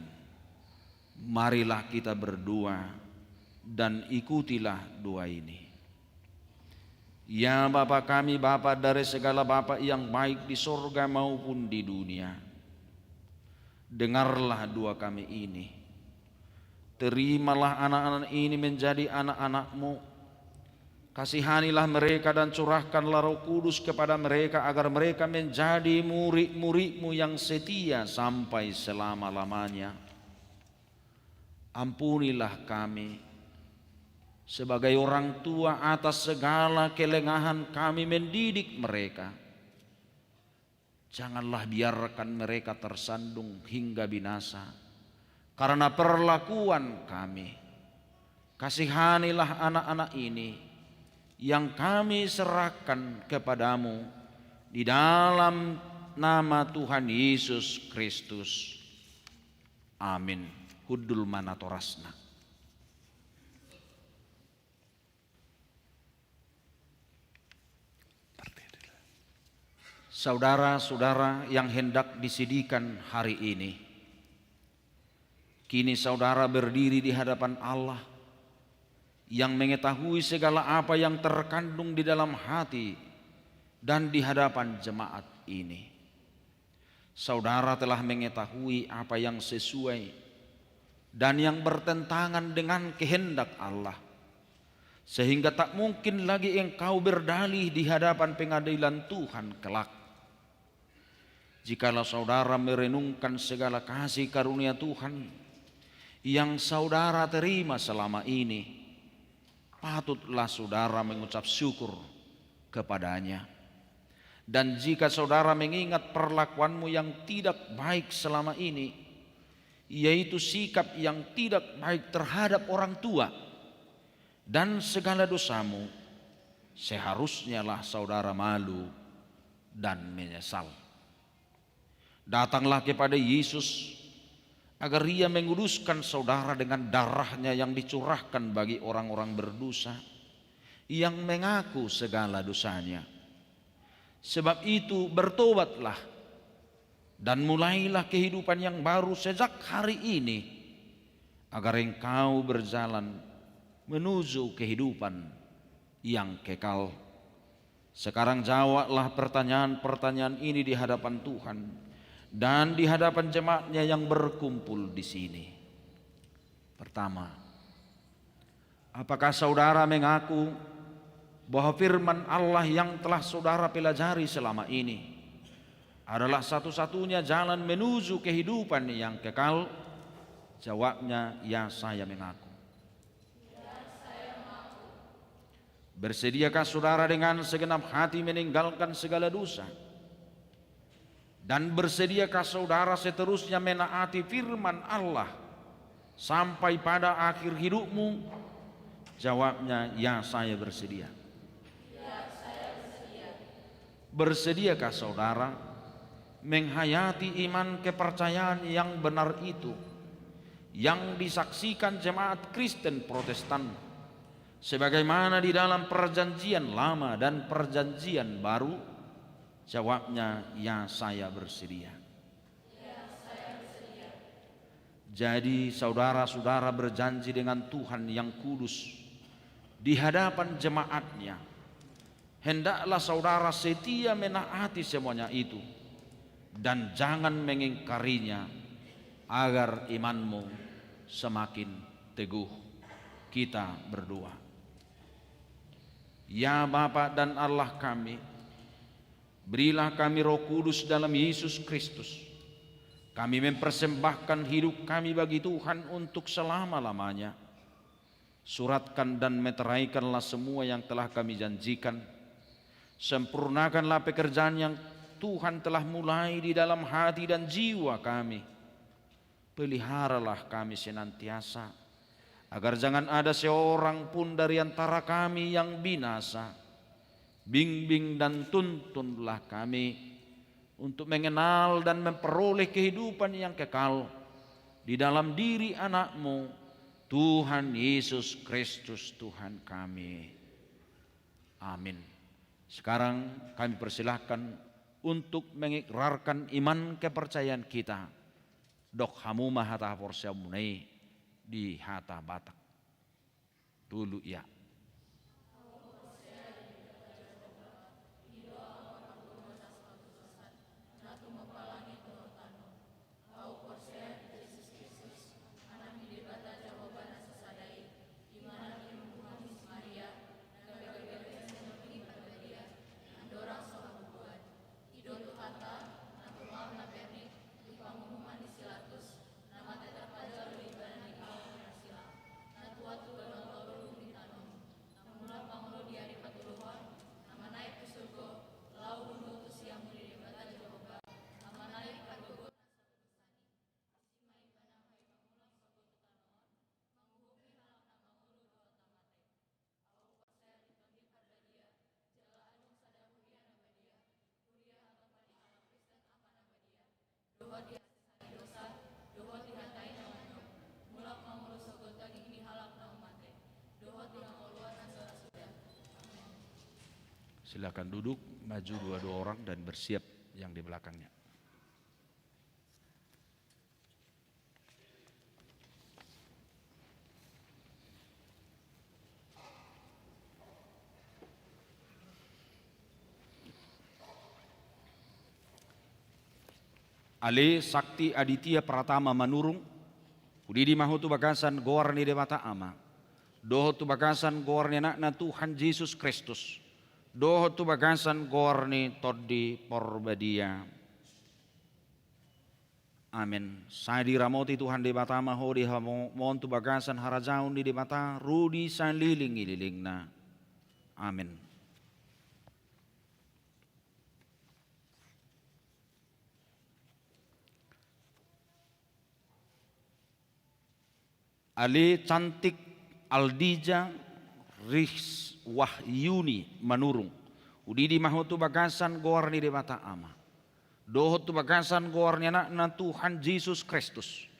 Marilah kita berdoa dan ikutilah doa ini. Ya Bapa kami, Bapa dari segala Bapa yang baik di sorga maupun di dunia, dengarlah doa kami ini. Terimalah anak-anak ini menjadi anak-anak-Mu. Kasihanilah mereka dan curahkanlah Roh Kudus kepada mereka, agar mereka menjadi murid-murid-Mu yang setia sampai selama-lamanya. Ampunilah kami sebagai orang tua atas segala kelengahan kami mendidik mereka. Janganlah biarkan mereka tersandung hingga binasa karena perlakuan kami. Kasihanilah anak-anak ini yang kami serahkan kepada-Mu di dalam nama Tuhan Yesus Kristus. Amin. Hundul ma natorasna. Saudara-saudara yang hendak disidikan hari ini, kini saudara berdiri di hadapan Allah yang mengetahui segala apa yang terkandung di dalam hati dan di hadapan jemaat ini. Saudara telah mengetahui apa yang sesuai dan yang bertentangan dengan kehendak Allah, sehingga tak mungkin lagi engkau berdalih di hadapan pengadilan Tuhan kelak. Jikalau saudara merenungkan segala kasih karunia Tuhan yang saudara terima selama ini, patutlah saudara mengucap syukur kepada-Nya. Dan jika saudara mengingat perlakuanmu yang tidak baik selama ini, yaitu sikap yang tidak baik terhadap orang tua, dan segala dosamu, seharusnyalah saudara malu dan menyesal. Datanglah kepada Yesus, agar Ia menguduskan saudara dengan darah-Nya yang dicurahkan bagi orang-orang berdosa yang mengaku segala dosanya. Sebab itu, bertobatlah dan mulailah kehidupan yang baru sejak hari ini, agar engkau berjalan menuju kehidupan yang kekal. Sekarang jawablah pertanyaan-pertanyaan ini di hadapan Tuhan dan di hadapan jemaat-Nya yang berkumpul di sini. Pertama, apakah saudara mengaku bahwa firman Allah yang telah saudara pelajari selama ini adalah satu-satunya jalan menuju kehidupan yang kekal? Jawabnya, ya, saya mengaku. Bersediakah saudara dengan segenap hati meninggalkan segala dosa? Dan bersediakah saudara seterusnya menaati firman Allah sampai pada akhir hidupmu? Jawabnya, ya, saya bersedia. Bersediakah saudara menghayati iman kepercayaan yang benar itu, yang disaksikan jemaat Kristen Protestan, sebagaimana di dalam Perjanjian Lama dan Perjanjian Baru? Jawabnya, "Ya, saya bersedia." Jadi, saudara-saudara berjanji dengan Tuhan yang kudus di hadapan jemaat-Nya. Hendaklah saudara setia menaati semuanya itu, dan jangan mengingkarinya, agar imanmu semakin teguh. Kita berdoa. Ya Bapa dan Allah kami, berilah kami Roh Kudus dalam Yesus Kristus. Kami mempersembahkan hidup kami bagi Tuhan untuk selama-lamanya. Suratkan dan meteraikanlah semua yang telah kami janjikan. Sempurnakanlah pekerjaan yang Tuhan telah mulai di dalam hati dan jiwa kami. Peliharalah kami senantiasa, agar jangan ada seorang pun dari antara kami yang binasa. Bimbing dan tuntunlah kami untuk mengenal dan memperoleh kehidupan yang kekal di dalam diri Anak-Mu, Tuhan Yesus Kristus, Tuhan kami. Amin. Sekarang kami persilahkan untuk mengikrarkan iman kepercayaan kita. Dok hamu ma hata haporseaonmuna i di hata Batak. Tolu, ia. Silakan duduk, maju dua-dua orang dan bersiap yang di belakangnya. Ale Sakti Aditya Pratama Manurung, hudidi ma ho tu bagasan goar ni Debata Ama, dohot tu bagasan goar ni Anakna Tuhan Jesus Kristus, dohot tu bagasan goar ni Tondi Porbadia. Amen. Sai diramoti Tuhan Debata ma ho di hamu on tu bagasan harajaon ni Debata, ro di saleleng ni lelengna. Amen. Ale Cantik Aldija Rizwahyuni Manurung, hudidi ma ho tu bagasan goar ni Debata Ama, dohot tu bagasan goar ni Anakna Tuhan Jesus Kristus,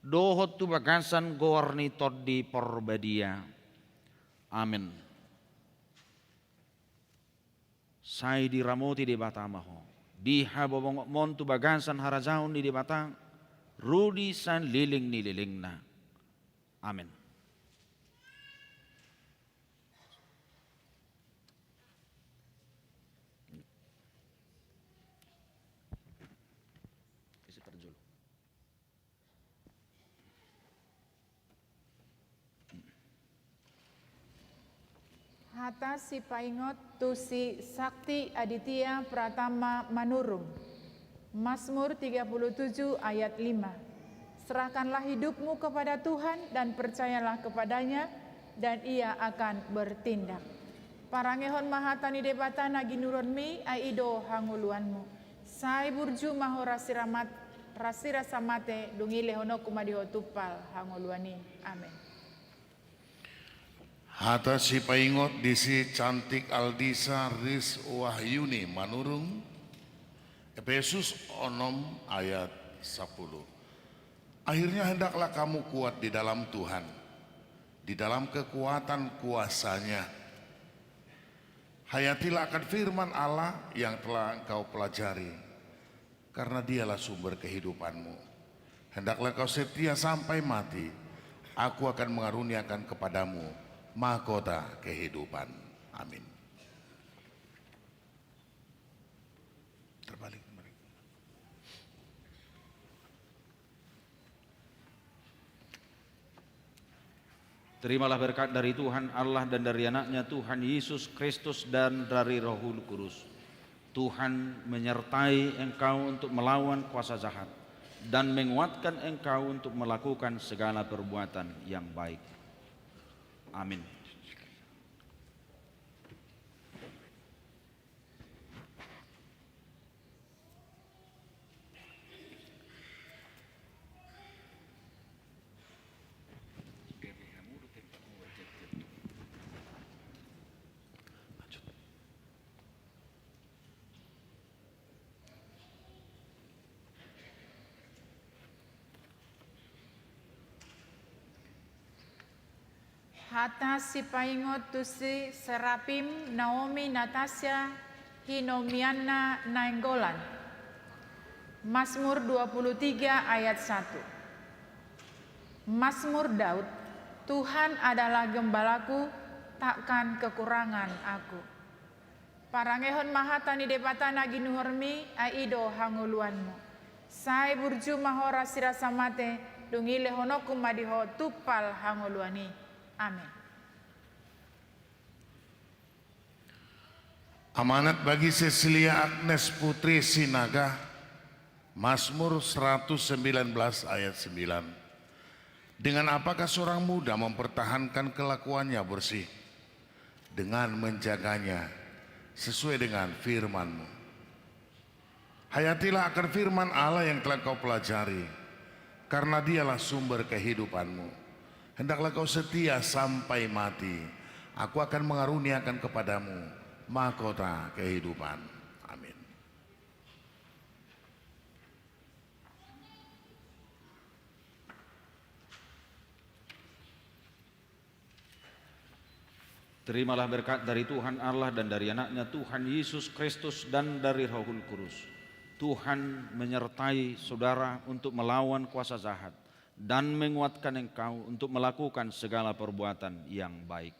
dohot tu bagasan goar ni Tondi Porbadia. Amen. Sai diramoti Debata ma ho di habobongotmon tu bagasan harajaon ni Debata, ro di saleleng ni lelengna. Amen. Hata sipaingot tu si Sakti Aditya Pratama Manurung. Mazmur tiga puluh tujuh ayat lima. Serahkanlah hidupmu kepada Tuhan dan percayalah kepada-Nya, dan Ia akan bertindak. Parangehon ma hata ni Debata na ginuruanmi, ai i do hangoluanmu. Sai burju ma ho rasiramat, rasirasa mate, dung i lehononku ma di ho tumpal hangoluan i. Amen. Hata sipaingot di si Cantik Aldisa Ris Wahyuni Manurung, Efesus onom ayat sapuluh. Akhirnya hendaklah kamu kuat di dalam Tuhan, di dalam kekuatan kuasa-Nya. Hayatilah akan firman Allah yang telah engkau pelajari, karena Dialah sumber kehidupanmu. Hendaklah engkau setia sampai mati, Aku akan mengaruniakan kepadamu mahkota kehidupan. Amin. Terbalik, terbalik. Terimalah berkat dari Tuhan Allah dan dari Anaknya Tuhan Yesus Kristus dan dari Roh Kudus. Tuhan menyertai engkau untuk melawan kuasa jahat dan menguatkan engkau untuk melakukan segala perbuatan yang baik. Amin. Hata sipaingot tu si Serapim Naomi Natasha Hinomianna Nainggolan. Mazmur dua puluh tiga ayat satu. Mazmur Daud. Tuhan adalah gembalaku, takkan kekurangan aku. Parangehon ma hata ni Debata na ginuhormi, ai i do hangoluanmu. Sai burju ma ho rasirasa mate, dung i lehononku ma di ho tumpal hangoluan i. Amen. Amanat bagi Cecilia Agnes Putri Sinaga, Mazmur seratus sembilan belas ayat sembilan. Dengan apakah seorang muda mempertahankan kelakuannya bersih? Dengan menjaganya sesuai dengan firman-Mu. Hayatilah akan firman Allah yang telah kau pelajari, karena Dialah sumber kehidupanmu. Hendaklah kau setia sampai mati. Aku akan mengaruniakan kepadamu mahkota kehidupan. Amin. Terimalah berkat dari Tuhan Allah dan dari Anaknya Tuhan Yesus Kristus dan dari Roh Kudus. Tuhan menyertai saudara untuk melawan kuasa jahat dan menguatkan engkau untuk melakukan segala perbuatan yang baik.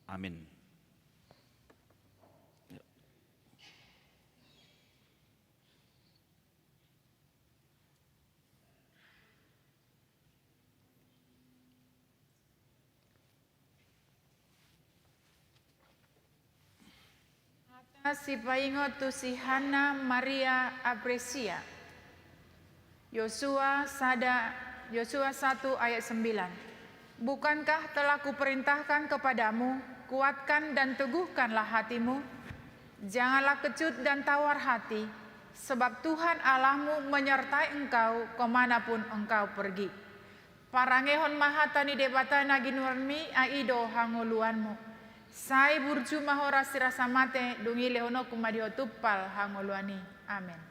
Amin. Hata sipaingot tu si Hanna Maria Apresia. Yosua sada, Yosua satu ayat sembilan. Bukankah telah kuperintahkan kepadamu, kuatkan dan teguhkanlah hatimu? Janganlah kecut dan tawar hati, sebab Tuhan Allahmu menyertai engkau kemanapun engkau pergi. Parangehon ma hata ni Debata na ginuhormi, ai i do hangoluanmu. Sai burju ma ho rasirasa mate, dung i lehononku ma di ho tumpal hangoluan i. Amen.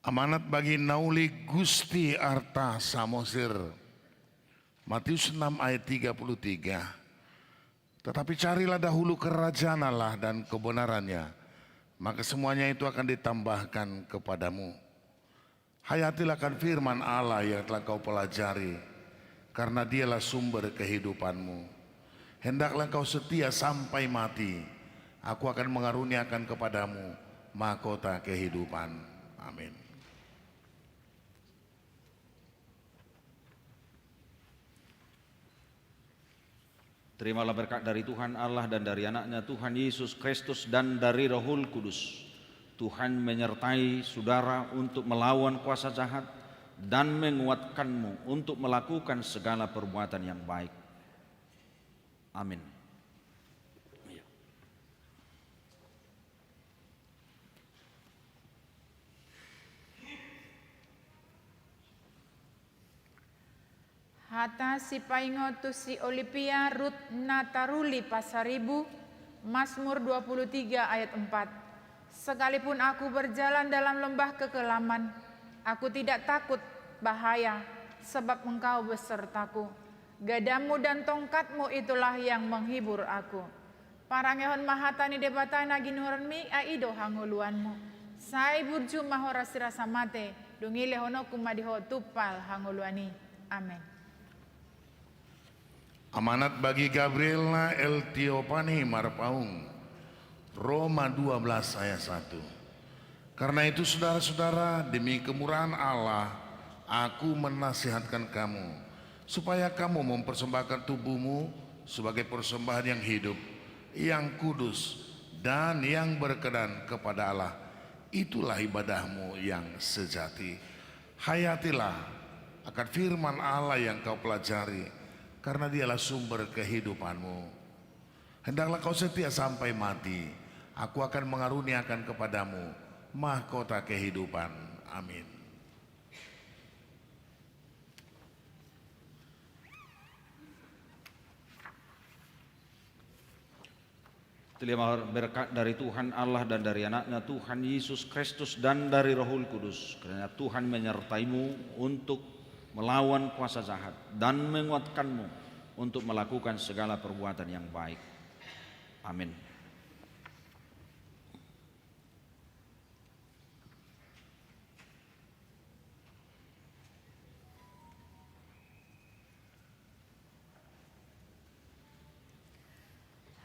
Amanat bagi Nauli Gusti Arta Samosir. Matius enam ayat tiga puluh tiga. Tetapi carilah dahulu kerajaan Allah dan kebenarannya, maka semuanya itu akan ditambahkan kepadamu. Hayatilah akan firman Allah yang telah kau pelajari, karena Dialah sumber kehidupanmu. Hendaklah engkau setia sampai mati, Aku akan mengaruniakan kepadamu mahkota kehidupan. Amin. Terimalah berkat dari Tuhan Allah dan dari Anaknya Tuhan Yesus Kristus dan dari Roh Kudus. Tuhan menyertai saudara untuk melawan kuasa jahat dan menguatkanmu untuk melakukan segala perbuatan yang baik. Amin. Hata sipaingot tu si Olivia Ruth Nataruli Pasaribu, Mazmur dua puluh tiga ayat empat. Sekalipun aku berjalan dalam lembah kekelaman, aku tidak takut bahaya, sebab Engkau besertaku. Gadamu dan tongkatmu itulah yang menghibur aku. Parangehon ma hata ni Debata na ginuhormi, ai i do hangoluanmu. Sai burju ma ho rasirasa mate, dung i lehononku ma di ho tumpal hangoluan i. Amen. Amanat bagi Gabriela el Tiopani Marpaung, Roma dua belas ayat satu. Karena itu, saudara-saudara, demi kemurahan Allah, aku menasihatkan kamu, supaya kamu mempersembahkan tubuhmu sebagai persembahan yang hidup, yang kudus, dan yang berkenan kepada Allah. Itulah ibadahmu yang sejati. Hayatilah akan firman Allah yang kau pelajari, karena Dialah sumber kehidupanmu. Hendaklah kau setia sampai mati, Aku akan mengaruniakan kepadamu mahkota kehidupan. Amin. Terima berkat dari Tuhan Allah dan dari Anaknya Tuhan Yesus Kristus dan dari Roh Kudus. Kiranya Tuhan menyertaimu untuk melawan kuasa jahat dan menguatkanmu untuk melakukan segala perbuatan yang baik. Amin.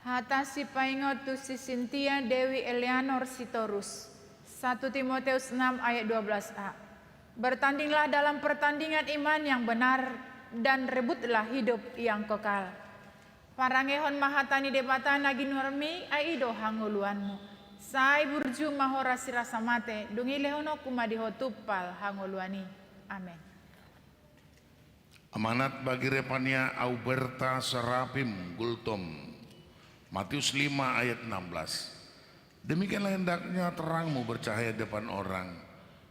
Hata sipaingot tu si Sintia Dewi Eleanor Sitorus, satu Timoteus enam ayat dua belas a. Bertandinglah dalam pertandingan iman yang benar, dan rebutlah hidup yang kekal. Parangehon ma hata ni Debata na ginuarmi, ai i do hangoluanmu. Sai burju ma ho rasirasa mate, dung i lehononku ma di ho tumpal hangoluan i. Amen. Amanat bagi Repania Auberta Serapim Gultom, Matius lima ayat enam belas. Demikianlah hendaknya terangmu bercahaya di depan orang,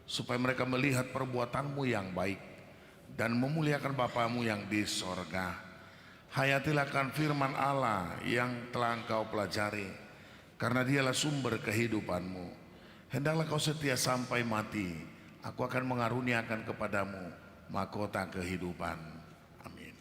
supaya mereka melihat perbuatanmu yang baik dan memuliakan Bapamu yang di sorga. Hayatilah akan firman Allah yang telah engkau pelajari, karena Dialah sumber kehidupanmu. Hendaklah kau setia sampai mati, Aku akan mengaruniakan kepadamu mahkota kehidupan. Amin.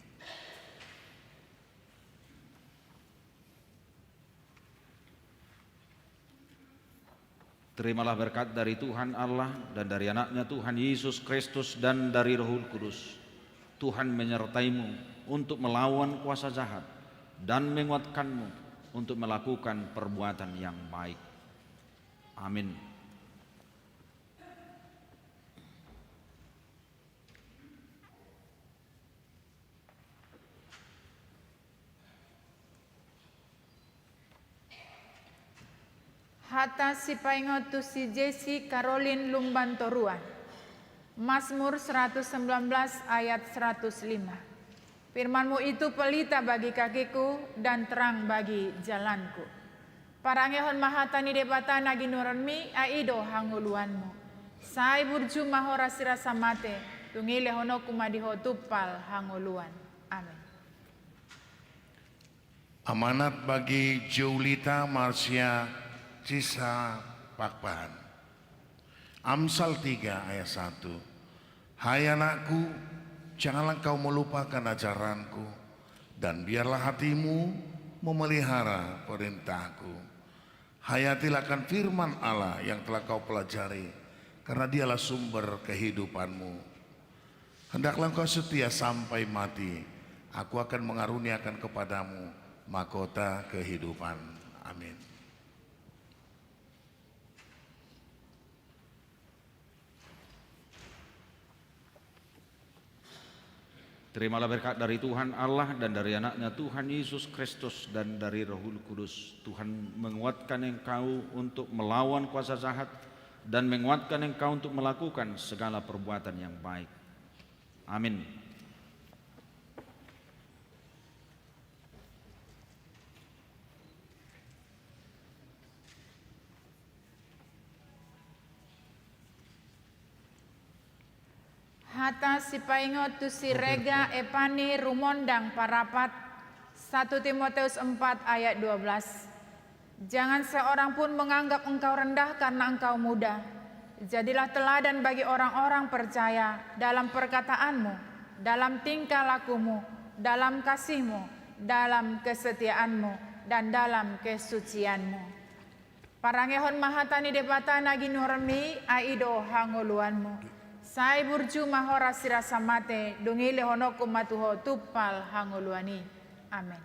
Terimalah berkat dari Tuhan Allah dan dari Anaknya Tuhan Yesus Kristus dan dari Roh Kudus. Tuhan menyertaimu untuk melawan kuasa jahat dan menguatkanmu untuk melakukan perbuatan yang baik. Amin. Hata sipaingot tu si Jesi Karolin Lumban Toruan. Mazmur seratus sembilan belas ayat seratus lima. Firman-Mu itu pelita bagi kakiku dan terang bagi jalanku. Parangehon ma hata ni Debata na ginuarmi, ai i do hangoluanmu. Sai burju ma ho rasirasa mate, dung i lehononku ma di ho tumpal hangoluan. Amin. Amanat bagi Joulita Marsia Cisa Pakpahan. Amsal tiga ayat satu. Hai anakku, janganlah engkau melupakan ajaranku, dan biarlah hatimu memelihara perintahku. Hayatilah akan firman Allah yang telah kau pelajari, karena Dialah sumber kehidupanmu. Hendaklah engkau setia sampai mati, Aku akan mengaruniakan kepadamu mahkota kehidupan. Amin. Terimalah berkat dari Tuhan Allah dan dari Anaknya Tuhan Yesus Kristus dan dari Roh Kudus. Tuhan menguatkan engkau untuk melawan kuasa jahat dan menguatkan engkau untuk melakukan segala perbuatan yang baik. Amin. Hata Sipaingot tu si Rega Epani Rumondang Parapat, satu Timoteus empat ayat dua belas. Jangan seorang pun menganggap engkau rendah karena engkau muda. Jadilah teladan bagi orang-orang percaya dalam perkataanmu, dalam tingkah lakumu, dalam kasihmu, dalam kesetiaanmu, dan dalam kesucianmu. Parangehon ma hata ni Debata na ginuhormi, ai i do hangoluanmu. Sai burju ma horas sirasa mate, dung i lehononku ma tu ho tumpal hangoluan i. Amen.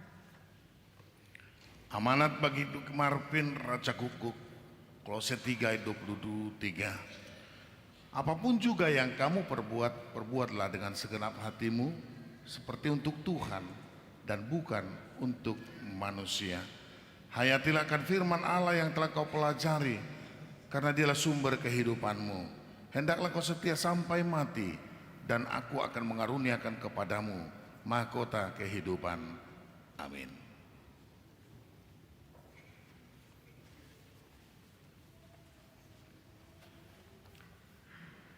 Amanat bagi Duk Marvin Raja Gukguk, Kolose tiga ayat dua puluh tiga. Apapun juga yang kamu perbuat, perbuatlah dengan segenap hatimu, seperti untuk Tuhan dan bukan untuk manusia. Hayatilah akan firman Allah yang telah kau pelajari, karena dialah sumber kehidupanmu. Hendaklah kau setia sampai mati, dan Aku akan mengaruniakan kepadamu mahkota kehidupan. Amin.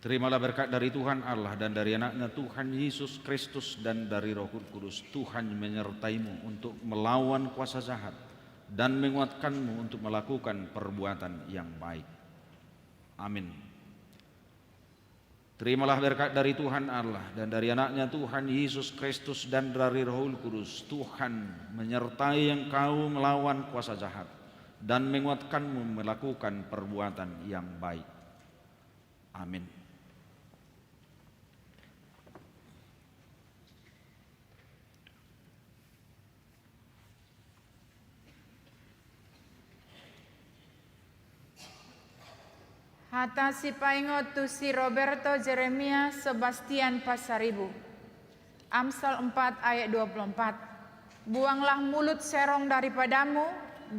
Terimalah berkat dari Tuhan Allah dan dari Anaknya Tuhan Yesus Kristus dan dari Roh Kudus. Tuhan menyertaimu untuk melawan kuasa jahat dan menguatkanmu untuk melakukan perbuatan yang baik. Amin. Terimalah berkat dari Tuhan Allah dan dari Anaknya Tuhan Yesus Kristus dan dari Roh Kudus. Tuhan menyertai engkau melawan kuasa jahat dan menguatkanmu melakukan perbuatan yang baik. Amin. Hata sipaingot tu si Roberto Jeremia Sebastian Pasaribu. Amsal empat ayat dua puluh empat. Buanglah mulut serong daripadamu,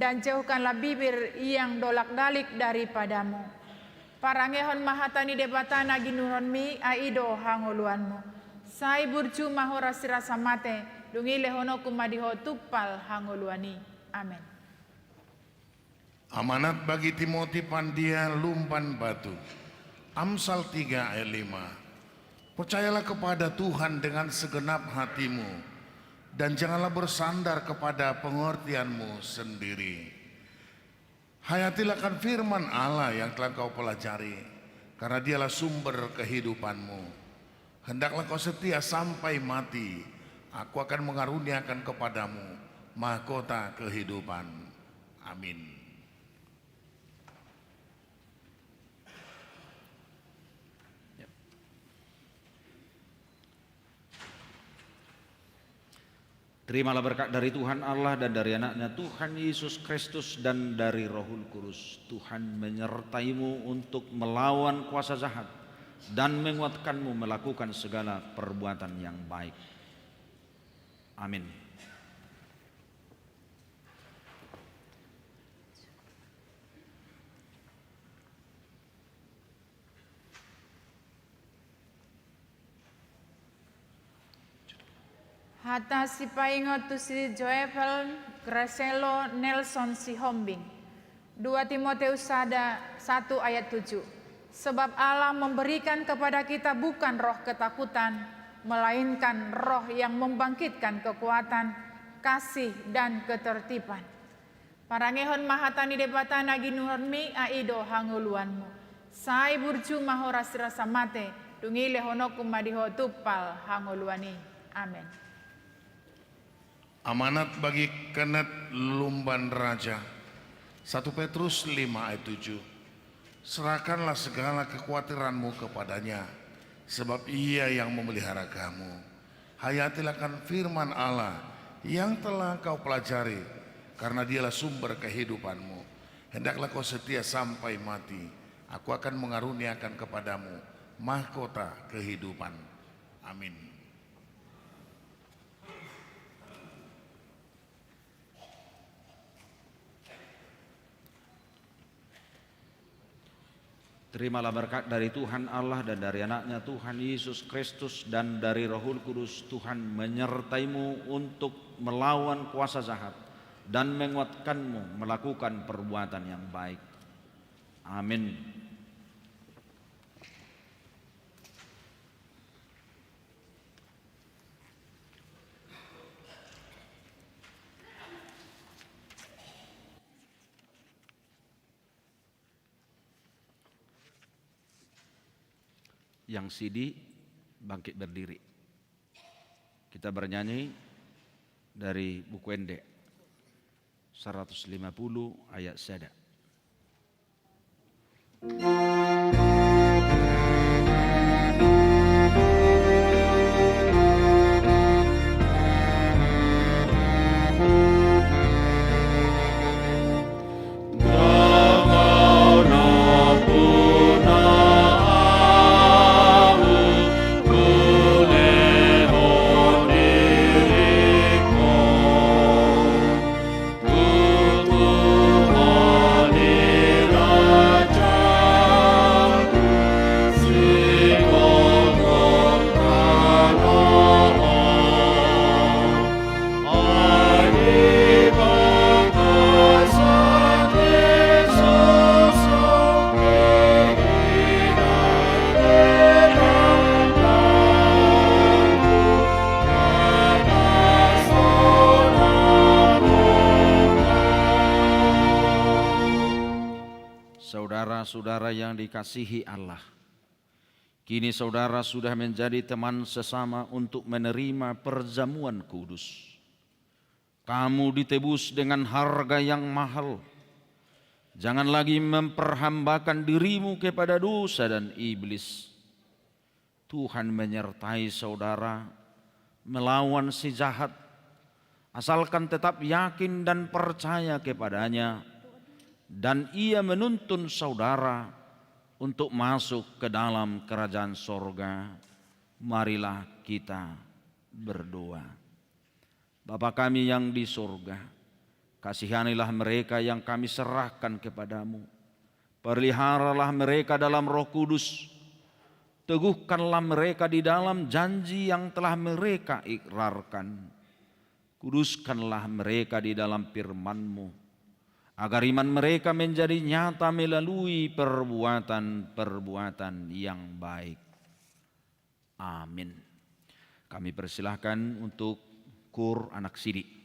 dan jauhkanlah bibir yang dolak-dalik daripadamu. Parangehon ma hata ni Debata na ginuhormi, ai i do hangoluanmu. Sai burju ma horas sirasa mate, dung i lehononku ma di ho tumpal hangoluan i. Amen. Amanat bagi Timoti Pandia Lumban Batu. Amsal tiga ayat lima. Percayalah kepada Tuhan dengan segenap hatimu, dan janganlah bersandar kepada pengertianmu sendiri. Hayatilah akan firman Allah yang telah kau pelajari, karena dialah sumber kehidupanmu. Hendaklah kau setia sampai mati, Aku akan mengaruniakan kepadamu mahkota kehidupan. Amin. Terimalah berkat dari Tuhan Allah dan dari Anaknya Tuhan Yesus Kristus dan dari Roh Kudus. Tuhan menyertaimu untuk melawan kuasa jahat dan menguatkanmu melakukan segala perbuatan yang baik. Amin. Hata sipaingot tu si Joevel Gracelo Nelson Sihombing. Dua Timoteus sada, satu ayat tujuh. Sebab Allah memberikan kepada kita bukan roh ketakutan, melainkan roh yang membangkitkan kekuatan, kasih, dan ketertiban. Parangehon ma hata ni Debata na ginuhormi, ai i do hangoluanmu. Sai burju ma horas sirasa mate, dung i lehononku ma di ho tumpal hangoluan i. Amen. Amanat bagi Kenneth Lumban Raja. Satu Petrus lima ayat tujuh. Serahkanlah segala kekhawatiranmu kepada-Nya, sebab Ia yang memelihara kamu. Hayatilah akan firman Allah yang telah kau pelajari, karena Dialah sumber kehidupanmu. Hendaklah kau setia sampai mati, Aku akan mengaruniakan kepadamu mahkota kehidupan. Amin. Terimalah berkat dari Tuhan Allah dan dari Anaknya Tuhan Yesus Kristus dan dari Roh Kudus. Tuhan menyertaimu untuk melawan kuasa jahat dan menguatkanmu melakukan perbuatan yang baik. Amin. Yang sidi bangkit berdiri. Kita bernyanyi dari Buku Ende seratus lima puluh ayat sada. Saudara-saudara yang dikasihi Allah, kini saudara sudah menjadi teman sesama untuk menerima perjamuan kudus. Kamu ditebus dengan harga yang mahal. Jangan lagi memperhambakan dirimu kepada dosa dan iblis. Tuhan menyertai saudara melawan si jahat, asalkan tetap yakin dan percaya kepada-Nya, dan Ia menuntun saudara untuk masuk ke dalam kerajaan sorga. Marilah kita berdoa. Bapa kami yang di sorga, kasihanilah mereka yang kami serahkan kepada-Mu. Peliharalah mereka dalam Roh Kudus. Teguhkanlah mereka di dalam janji yang telah mereka ikrarkan. Kuduskanlah mereka di dalam firman-Mu, agar iman mereka menjadi nyata melalui perbuatan-perbuatan yang baik. Amin. Kami persilahkan untuk kur anak sidi.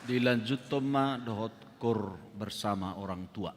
Dilanjuthon ma dohot koor bersama orang tua.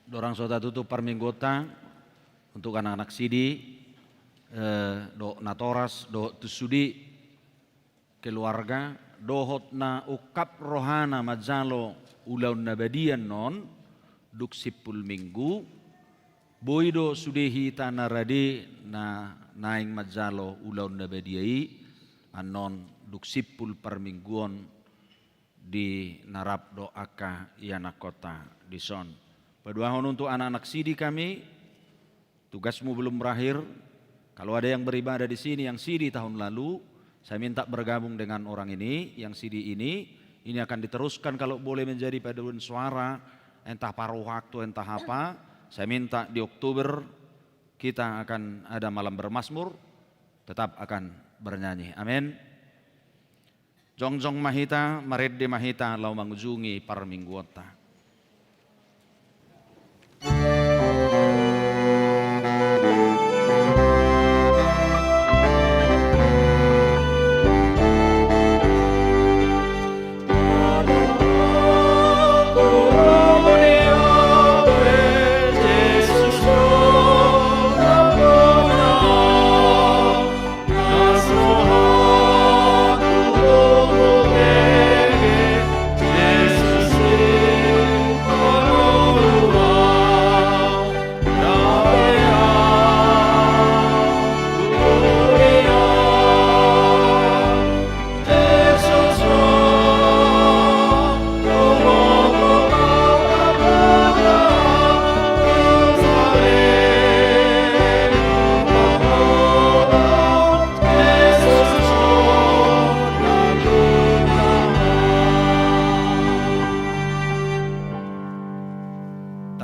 Dorang so tatutup parmingguonta, untuk anak-anak sidi, eh, dohot natoras, dohot tu sude keluarga, dohot na ungkap rohana manjalo ulaon na badia annon, dung simpul Minggu, boi do sude hita na rade na naeng manjalo ulaon na badia i, annon dung simpul parmingguon di na rap do angka ianakhonta dison. Paduahon untuk anak-anak sidi kami, tugasmu belum berakhir. Kalau ada yang beribadah di sini yang sidi tahun lalu, saya minta bergabung dengan orang ini, yang sidi ini. Ini akan diteruskan kalau boleh menjadi paduan suara, entah paruh waktu, entah apa. Saya minta di Oktober kita akan ada malam bermazmur, tetap akan bernyanyi. Amin. Jongjong ma hita, marende ma hita laho mangujungi parmingguonta.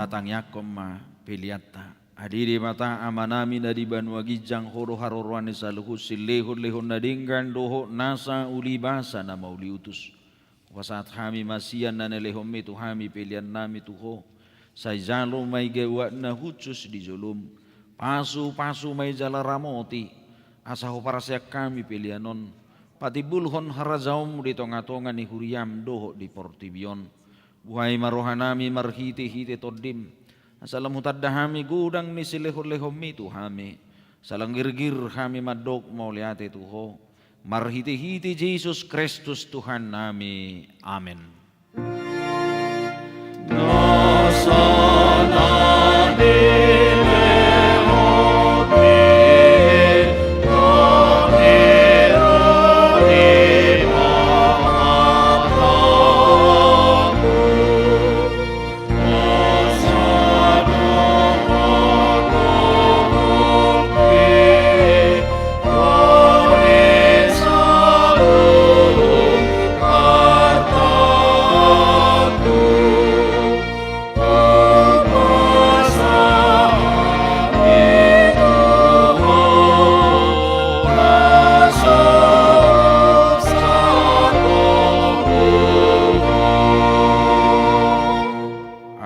Tatangiangkon ma peleanta. Ale Debata Amanami na di banua ginjang, Ho do haroroan ni saluhut silehon-lehon na denggan dohot nasa ulibasa na mauliutus. Hupasahat hami ma sian na nilehonMi tu hami peleannami tu Ho. Sai jalo ma i gauan na hushus di joloM. Pasu-pasu ma i jala ramoti, asa huparseak hami pelean on patimbulhon harajaonMu di tonga-tonga ni huriaM dohot di portibi on. Buhai ma rohanami marhite-hite TondiM, asa lam hutanda hami godang ni silehon-lehonMi tu hami, asa lam girgir hami mandok mauliate tu Ho. Marhite-hite Jesus Kristus Tuhannami. Amen.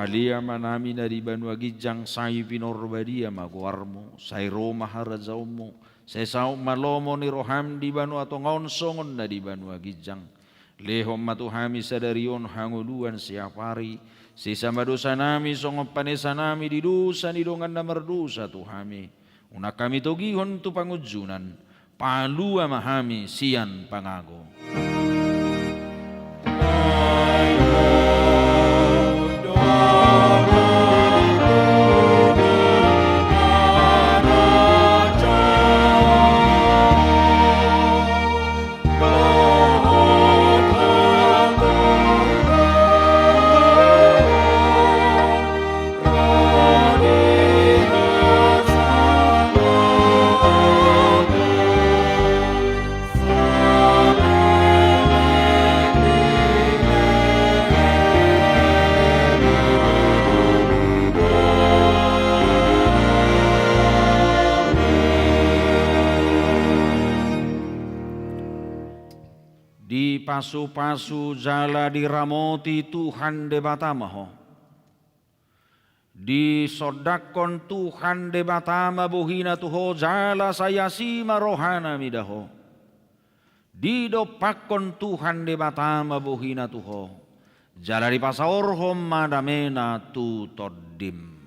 Ale Amanami na di banua ginjang, sai pinarbadia ma goarMu, sai ro ma harajaonMu, sai saut ma lomo ni rohaM di banua tonga on songon na di banua ginjang. Lehon ma tu hami sadari on hangoluan siapari, sesa ma dosanami songon panesanami di dosa ni dongan na mardosa tu hami. Unang hami togihon tu pangunjunan, palua ma hami sian pangago. Dipasu-pasu jala diramoti Tuhan Debata ma ho. Disondangkon Tuhan Debata ma bohina tu ho jala sai asi ma rohana mida ho. Didompakkon Tuhan Debata ma bohina tu ho jala dipasaorhon ma damena tu tondim.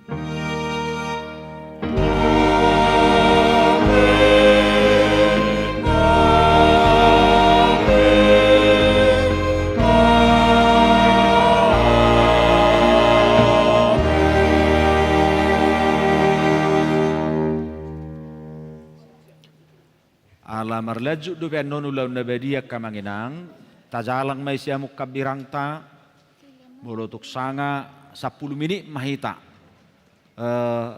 Ala marlanjut dope annon ulaon na badia, angka amang inang, tajalang ma i sian hambirangta, molo tung sanga sampulu minit ma hita. Eh,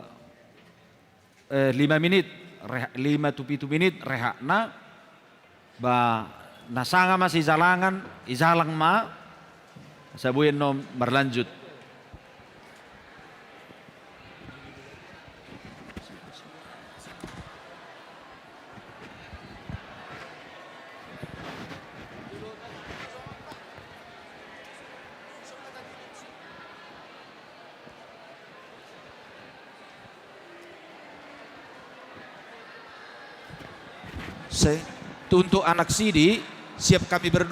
eh, lima minit, reha-, lima tu pitu minit rehatna, ba na sanga masijalangan, ijalang ma, asa boi annon marlanjut. Se-, untuk anak sidi, siap kami berdoa.